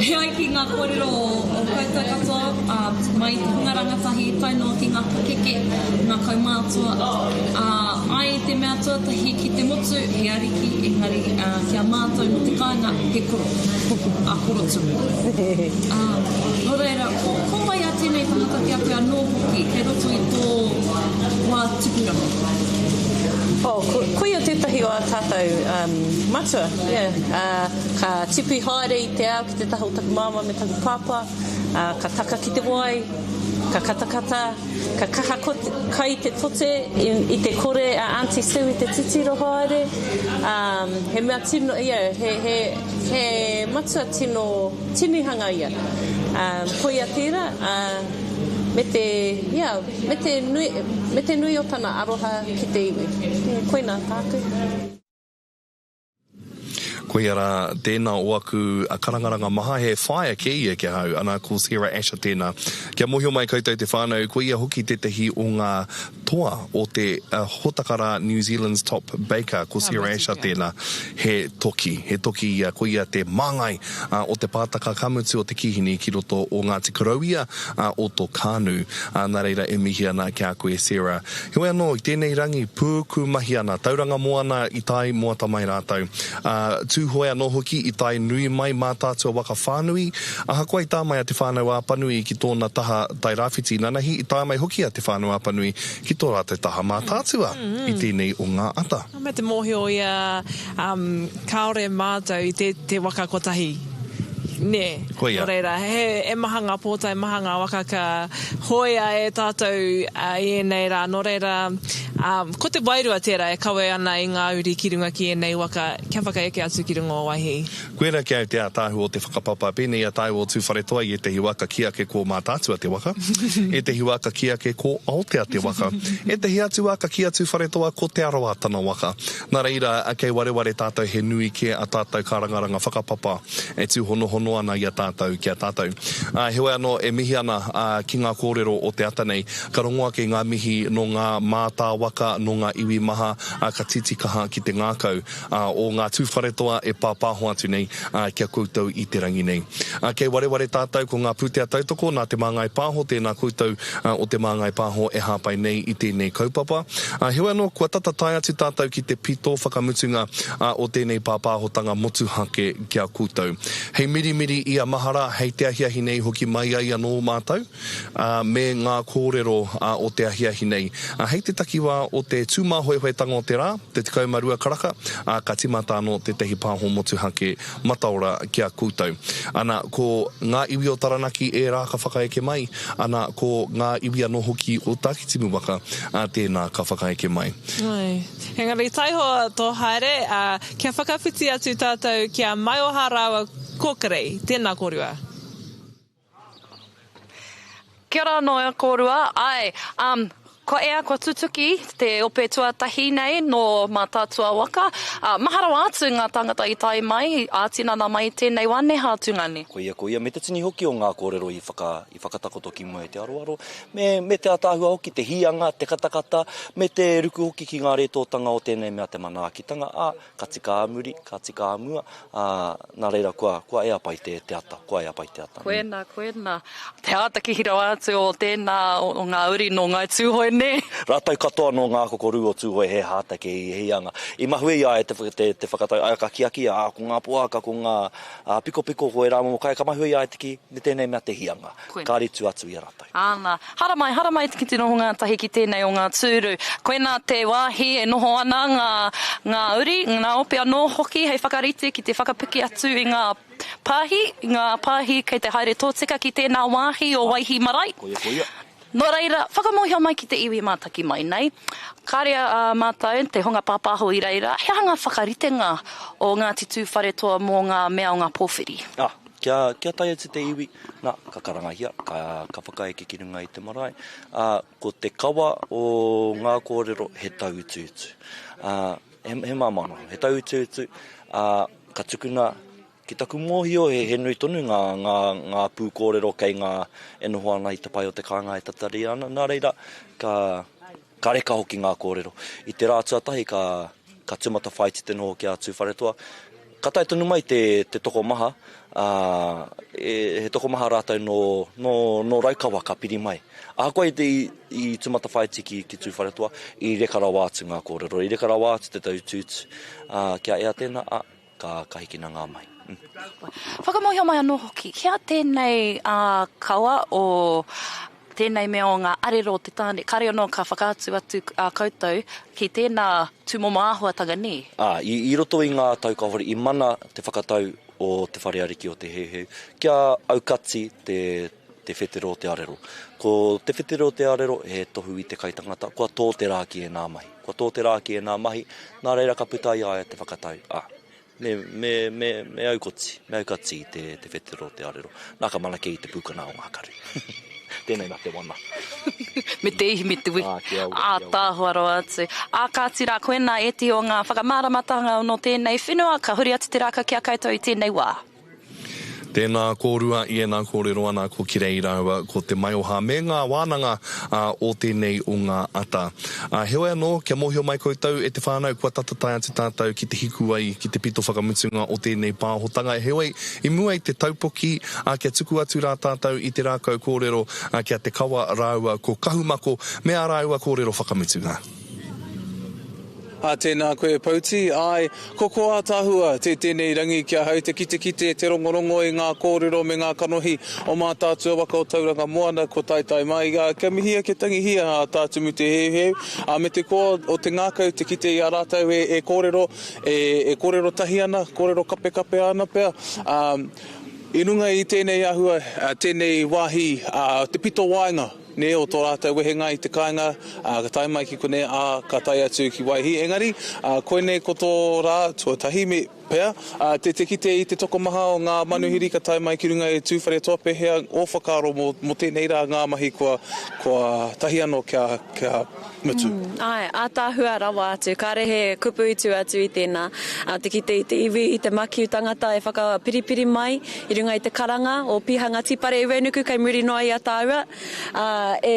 e ai ki ngā kōrero o koutou katoa, ā, mai i te hunga rangatahi tae noa ki ngā pakeke, ngā kaumātua, ā, ai te mea tuatahi ki te motu, he ariki, engari, ā, ki a mātou nō te kāinga, he koro, a Korotumu. Ā, nō reira, ko, ko wai a tēnei tangata ki a koe anō hoki, kei roto i tō wā tupuranga? Oh, ko, koia tētahi o ā tātou, um, matua, yeah, ā, ka tipi haere i te ao ki te taha o taku māmā me taku pāpā, ā, ka taka ki te wai, ka katakata, ka kaha ko te, kai te tote i, i te kore a Aunty Sue i te titiro haere, um, he mea tino, yeah, he, he, he matua tino tinihanga ia. Um, koia tērā, ā, me te, yeah, me te nui, me te nui o tana aroha ki te iwi. Yeah, koinā tāku. Koia rā tēnā o aku karangaranga maha, he whaea kē ia ki ahau, ana ko Sarah Asher tēnā. Kia mōhio mai koutou te whānau, ko ia hoki tētahi o ngā toa o te hōtaka rā New Zealand's Top Baker, ko Sarah Asher tēnā. He toki, he toki ia, ko ia te māngai o te pātaka ka mutu o te kīhini ki roto o Ngāti Korouia o Tokānu. Nā reira e mihi ana ki a koe Sarah. Heoi anō, i tēnei rangi, pūku mahi ana, Tauranga Moana i tae moata mai rātou. Ā, Tūhoe anō hoki i tae nui mai Mātaatua waka whānui, ahakoa i tae mai a Te Whānau-ā-Apanui ki tōna taha Tairāwhiti nanahi, i tae mai hoki a Te Whānau-ā-Apanui ki tō rātou taha Mātaatua i tēnei o ngā ata. Me te mōhio ia, kāore mātou i te, te waka kotahi, nē. Koia. Nō reira, he, e maha ngā pōtae, maha ngā waka ka hoea e tātou i ēnei rā. Nō reira, ko te wairua tērā e kawe ana i ngā uri ki runga ki ēnei waka kia whakaeke atu ki runga o Waihī. Koira ki au te ātaahua o te whakapapa, pēnei i a tāua o Tūwharetoa i ētehi wā ka kī ake ko Mātaatua te waka, ētehi wā ka kī ake ko Aotea te waka, ētehi atu wā ka kī a Tūwharetoa ko Te Arawa tana waka. Nā reira, kei wareware tātou he nui kē a tātou kārangaranga whakapapa e tūhonohono ana i a tātou ki a tātou. Ā, heoi anō, e mihi ana ki ngā kōrero o te ata nei, ka rongo ake ngā mihi nō ngā mātāwaka, nō ngā iwi maha, ā, ka titikaha ki te ngākau. ā, o ngā Tūwharetoa e pāpāho atu nei ki a koutou i te rangi nei. Ā, kei wareware tātou ko ngā pūtea tautoko nā Te Māngai Pāho, tēnā koutou o Te Māngai Pāho e hāpai nei i tēnei kaupapa. Ā, heoi anō, kua tata tae atu tātou ki te pito whakamutunga o tēnei pāpāhotanga motuhake ki a koutou. Hei mirimiri i a mahara, hei te ahiahi nei hoki mai ai anō mātou, ā, me ngā kōrero o te ahiahi nei. Ā, hei te takiwā o te tūmāhoehoetanga o te rā, te 12 karaka, ā, ka tīmata anō tētahi pāho motuhake mataora ki a koutou. Ana, ko ngā iwi o Taranaki ērā ka whakaeke mai, ana, ko ngā iwi anō hoki o Tākitimu waka, ā, tēnā ka whakaeke mai. Āe. Engari taihoa tō haere, ā, kia whakawhiti atu tātou ki a Maioha rāua ko Kerei. Tēnā kōrua. Kia ora anō e kōrua. Āe, um, kua ea, kua tutuki te ope tuatahi nei nō Mātaatua waka. Uh, maha rawa atu ngā tāngata i tae mai, ā-tinana mai i tēnei wā, nē hā tungane? Koia, koia, me te tini hoki o ngā kōrero i whaka, i whakatakoto ki mua i te aroaro, me, me te ātaahua hoki, te hīanga, te katakata, me te ruku hoki ki ngā rētōtanga o tēnei mea te manaakitanga, ā, ka tika ā muri, ka tika ā mua, Ā, nā reira, kua, kua ea pai te, te ata, kua ea pai te ata. Koena, koena. Te ātaki rawa atu o tēnā o ngā uri nō Ngāi Tūhoe, nē? Rātou katoa nō ngā kokorū o Tūhoe he hātake i hīanga. I mahue i a ia te, te, te whakatau, ā, ka kī ake ia, ā, ko ngā poaka, ko ngā, ā, pikopiko, ko ērā momo kai, ka mahue i a ia te kī, me tēnei mea te hīanga. Koena. Kāre i tua atu i a rātou. Āna. Haramai, haramai ki te noho ngātahi ki tēnei o ngā tūru. Koinā te wāhi e noho ana ngā, ngā uri, ngā ope anō hoki hei whakarite ki te whakapiki atu i ngā pāhi, i ngā pāhi kei te haere tōtika ki tēnā wāhi o Waihī Marae. Koia, koia. Nō reira, whakamōhio mai ki te iwi mātaki mai nei, kāre a mātou, te hunga pāpāho i reira, he aha ngā whakaritenga o Ngāti Tūwharetoa mō ngā mea o ngā pōwhiri? Ā, kia, kia tae atu te iwi, nā, ka karangahia, ka, ka whakaeke ki runga i te marae, ā, ko te kawa o ngā kōrero he tauutuutu. Ā, he, he māmā noa, he tauutuutu, ā, ka tukuna Ki taku mōhio he nui tonu ngā, ngā, ngā pūkōrero kei ngā e noho ana i te pae o te kāinga e tatari ana, nā reira, ka, ka reka hoki ngā kōrero. I te rā tuatahi ka, ka tūmatawhāiti te noho ki a Tūwharetoa, ka tae tonu mai te, te tokomaha, ā, e, he tokomaha rātou nō, nō, nō Raukawa ka piri mai. Ahakoa i te, i, i tūmatawhāiti ki, ki Tūwharetoa, i reka rawa atu ngā kōrero, i reka rawa atu te tauutuutu, ā, kia ea tēnā, ā, ka, ka hikina ngā mahi. Mm. Whakamōhio mai anō hoki, hea tēnei ā, kawa o tēnei mea o ngā arero o te tāne, kāre anō ka whakaatu atu a koutou ki tēnā tūmomo āhuatanga nē? Ā, i, i roto i ngā tau kāore i mana te whakatau o Te Whare Ariki o Te Heuheu kia aukati te, te whetero o te arero. Ko te whetero o te arero he tohu i te kaitangata, kua tō te rā ki ēnā mahi. Kua tō te rā ki ēnā mahi, nā reira ka puta i a ia te whakatau, ā, me, me, me, me aukoti, me aukati te, te whetero o te arero. Nā ka mana kē i te pūkana o ngā karu. Tēnei nā te wana. Me te ihi, me te wehi. Ā, kia ora, kia ora. Ātaahua rawa atu. Ā, kāti rā, koinā ētehi o ngā whakamāramatanga nō tēnei whenua, ka huri atu te rākau ki a koutou i tēnei wā. Tēnā kōrua i ēnā kōrero ana ko Kerei rāua ko Te Maioha me ngā wānanga o tēnei o ngā ata. Heoi anō, kia mōhio mai koutou e te whānau kua tata tae atu tātou ki te hikuwai, ki te pito whakamutunga o tēnei pāhotanga. Heoi, i mua i te taupoki, kia tuku atu rā tātou i te rākau kōrero ki a Te Kawa rāua ko Kahumako me ā rāua kōrero whakamutunga. Ā, tēnā koe e Pouti, āe, ko ko ātaahua te tēnei rangi ki ahau te kitekite, te rongorongo i ngā kōrero me ngā kanohi o Mātaatua waka o Tauranga Moana ko taetae mai, ā, kia mihia, kia tangihia a Tā Tumu Te Heuheu, ā, me te koa o te ngākau te kite i a rātou e, e kōrero, e, e kōrero tahi ana, kōrero kapekapea ana pea, ā, i runga i tēnei āhua, tēnei wāhi, ā, te pito waenga. Nē, o tō rātou wehenga i te kāinga, ā, ka tae mai ki konei, ā, ka tae atu ki Waihī. Engari, ā, koinei ko tō rā tuatahi me, pea, ā, te, te kite i te tokomaha o ngā manuhiri ka tae mai ki runga i Tūwharetoa, pēhea ō whakaaro mō, mō tēnei rā ngā mahi kua, kua tahi anō kia, kia mutu? Mm, āe, ātaahua rawa atu, kāre he kupu i tua atu i tēnā. Ā, te kite i te iwi, i te makiu tangata e whakapiripiri mai, I runga i te karanga o Pihanga Tipare Uenuku kei muri noa i a tāua, ā, e,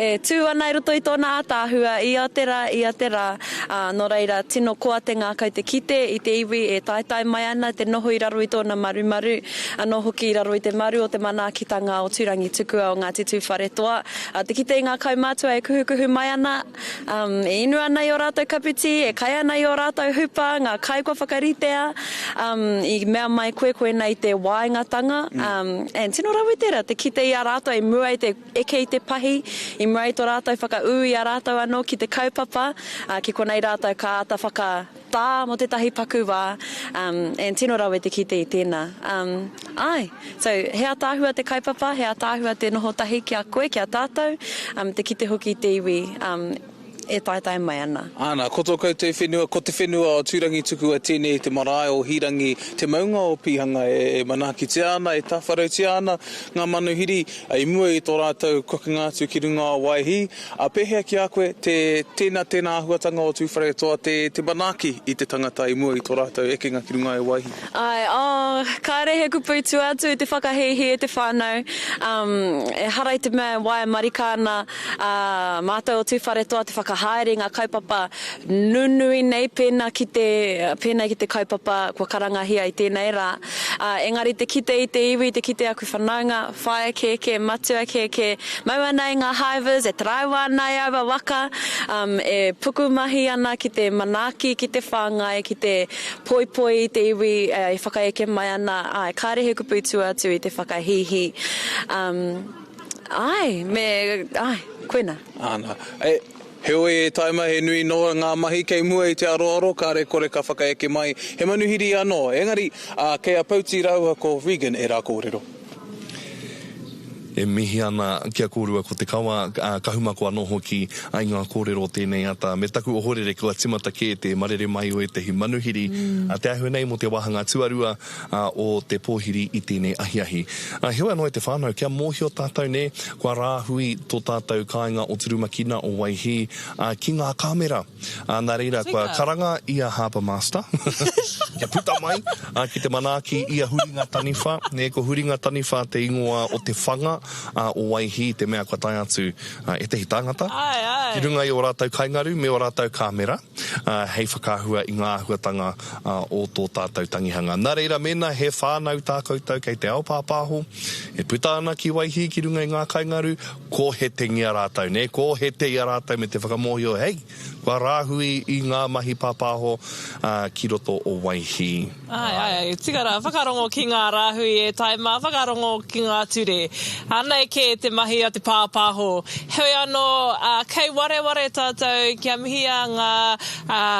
e tū ana i roto i tōna ātaahua ia te rā, ia te rā, ā, nō reira, tino koa te ngākau te kite i te iwi e taetae mai ana te noho i raro i tōna marumaru, anō hoki i raro i te maru o te manaakitanga o Tūrangitukua o Ngāti Tūwharetoa, ā, te kite i ngā kaumātua e kuhukuhu mai ana. Um, e inu ana i ō rātou kapiti, e kai ana i ō rātou hupa, ngā kai kua whakaritea, um, i mea mai koe koinei te waengatanga, um, and tino rawe tērā, te kite i a rātou i mua i te eke i te pahi, i mua i tō rātou whakaū i a rātou anō ki te kaupapa, ā, ki konei rātou ka āta whakatā mō tētahi paku wā, um, and tino rawe te kite i tēnā. Um, āe. So, he ataahua te kaupapa, he ataahua te noho tahi ki a koe, ki a tātou, um, te kite hoki i te iwi um, e taetae mai ana. Āna, ko tō koutou whenua, ko te whenua o Tūrangitukua tēnei te marae o Hīrangi, te maunga o Pīhanga e manaakitia ana, e tāwharautia ana ngā manuhiri i mua i tō rātou kokenga atu ki runga o Waihī. Ā, pēhea ki a koe te, tēnā, tēnā āhuatanga o Tūwharetoa te, te manaaki i te tangata i mua i tō rātou ekenga ki runga o Waihī? Āe, oh, kāre he kupu i tua atu i te whakahīhī e te whānau. Um, ehara i te mea e waia marika ana ā mātou o Tūwharetoa te whakahaere i ngā kaupapa nunui nei pēnā ki te, pēnā ki te kaupapa kua karangahia i tēnei rā. Ā, engari te kite i te iwi, te kite aku whanaunga, whaea kēkē, matua kēkē, mau ana i ngā hivers, e taraiwa ana i aua waka, um, e pukumahi ana ki te manaaki, ki te whāngai, ki te poipoi i te iwi e whakaeke mai ana, āe, kāre he kupu i tua atu i te whakahīhī. Um, āe, me, āe, koina. Āna. E, heoi e taima he nui noa ngā mahi kei mua i te aroaro, kāre kore ka whakaeke mai he manuhiri anō. Engari, ā, kei a Pouti rāua ko Regan ērā kōrero. E mihi ana ki a kōrua ko Te Kawa, a Kahumako anō hoki i ngā kōrero o tēnei ata. Me taku ohorere kua timata kē te marere mai o ētahi manuhiri te āhua nei mō te wāhanga tuarua o te pōhiri i tēnei ahiahi. Heoi anō e te whānau, kia mōhio tātou nē, kua rāhui tō tātou kāinga o Turumakina, o Waihī, ki ngā kāmera. Ā, nā reira, kua karanga i a Harbour Master kia puta mai ki te manaaki i a Huringa Taniwha. Nē, ko Huringa Taniwha te ingoa o te whanga o Waihī, te mea kua tae atu ētahi tāngata ki runga i ō rātou kaingaru me ō rātou kāmera hei whakaahua i ngā āhuatanga o tō tātou tangihanga. Nā reira, mēnā he whānau tā koutou kei te ao pāpāho, e puta ana ki Waihī ki runga i ngā kaingaru, Kōhetengia rātou, nē, kōhete i a rātou me te whakamōhio, hei, kua rāhui i ngā mahi pāpāho ki roto o Waihī. Āe, āe, tika rā, whakarongo ki ngā rāhui e tae mā, whakarongo ki ngā ture. Anei kē te mahi a te pāpāho. Heoi anō, kei wareware tātou kia mihia ngā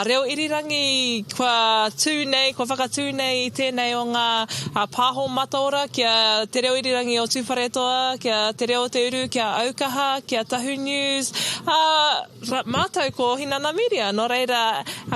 reo irirangi kua tū nei, kua whakatū nei i tēnei o ngā pāho mataora ki a Te Reo Irirangi o Tūwharetoa, ki a Te Reo o Te Uru, ki a Aukaha, ki a Tahu News, ā, mātou ko Hinana Media. Nō reira,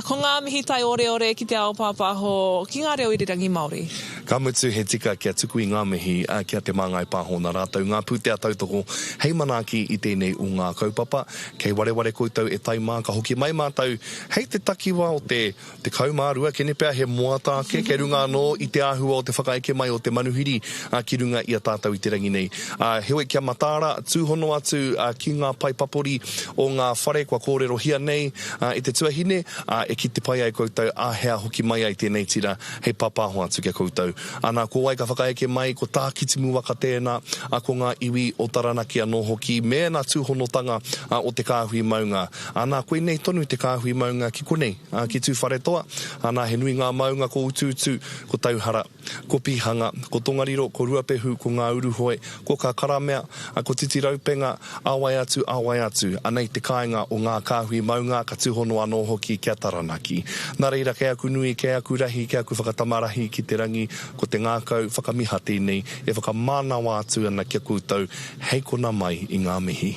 ko ngā mihi taioreore ki te ao pāpāho, ki ngā reo irirangi Māori. Ka mutu he tika kia tuku i ngā mihi ki a Te Māngai Pāho nā rātou ngā pūtea tautoko hei manaaki i tēnei o ngā kaupapa. Kei wareware koutou e tai mā, ka hoki mai mātou hei te takiwā o te 12, kene pea he moata ake kei runga anō i te āhua o te whakaeke mai o te manuhiri ki runga i a tātou i te rangi nei. Heoi, kia mataara, tūhono atu ki ngā pae papori o ngā whare kua kōrerohia nei e te tuahine, e kite pai ai koutou āhea hoki mai ai tēnei tira hei pāpāho atu ki a koutou. Ana, ko wai ka whakaeke mai, ko Tākitimu waka tēnā, ā, ko ngā iwi o Taranaki anō hoki, me ēnā tūhonotanga o te kāhui maunga. Ana, koinei tonu te kāhui maunga ki konei, ā, ki Tūwharetoa. Ana, he nui ngā maunga ko Utuutu, ko Tauhara, ko Pīhanga, ko Tongariro, ko Ruapehu, ko Ngāuruhoe, ko Kakaramea, ā, ko Titiraupenga, ā wai atu, ā wai atu. Anei te kāinga o ngā kāhui maunga ka tūhono anō hoki ki a Taranaki. Nā reira, kei aku nui, kei aku rahi, kei aku whakatama rahi ki te rangi, ko te ngākau whakamiha tēnei e whakamānawa atu ana ki a koutou hei kona mai i ngā mihi.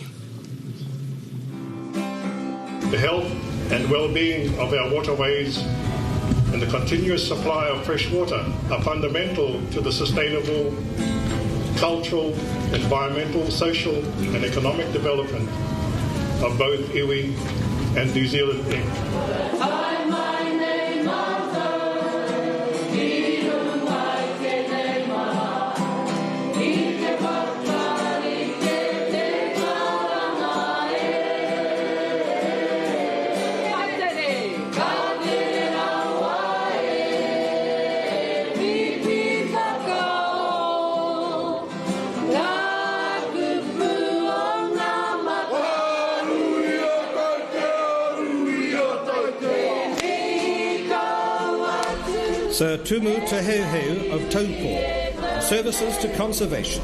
The health and well-being of our waterways and the continuous supply of fresh water are fundamental to the sustainable cultural, environmental, social and economic development of both iwi and New Zealand Inc. Sir Tumu Te Heuheu of Taupo, services to conservation.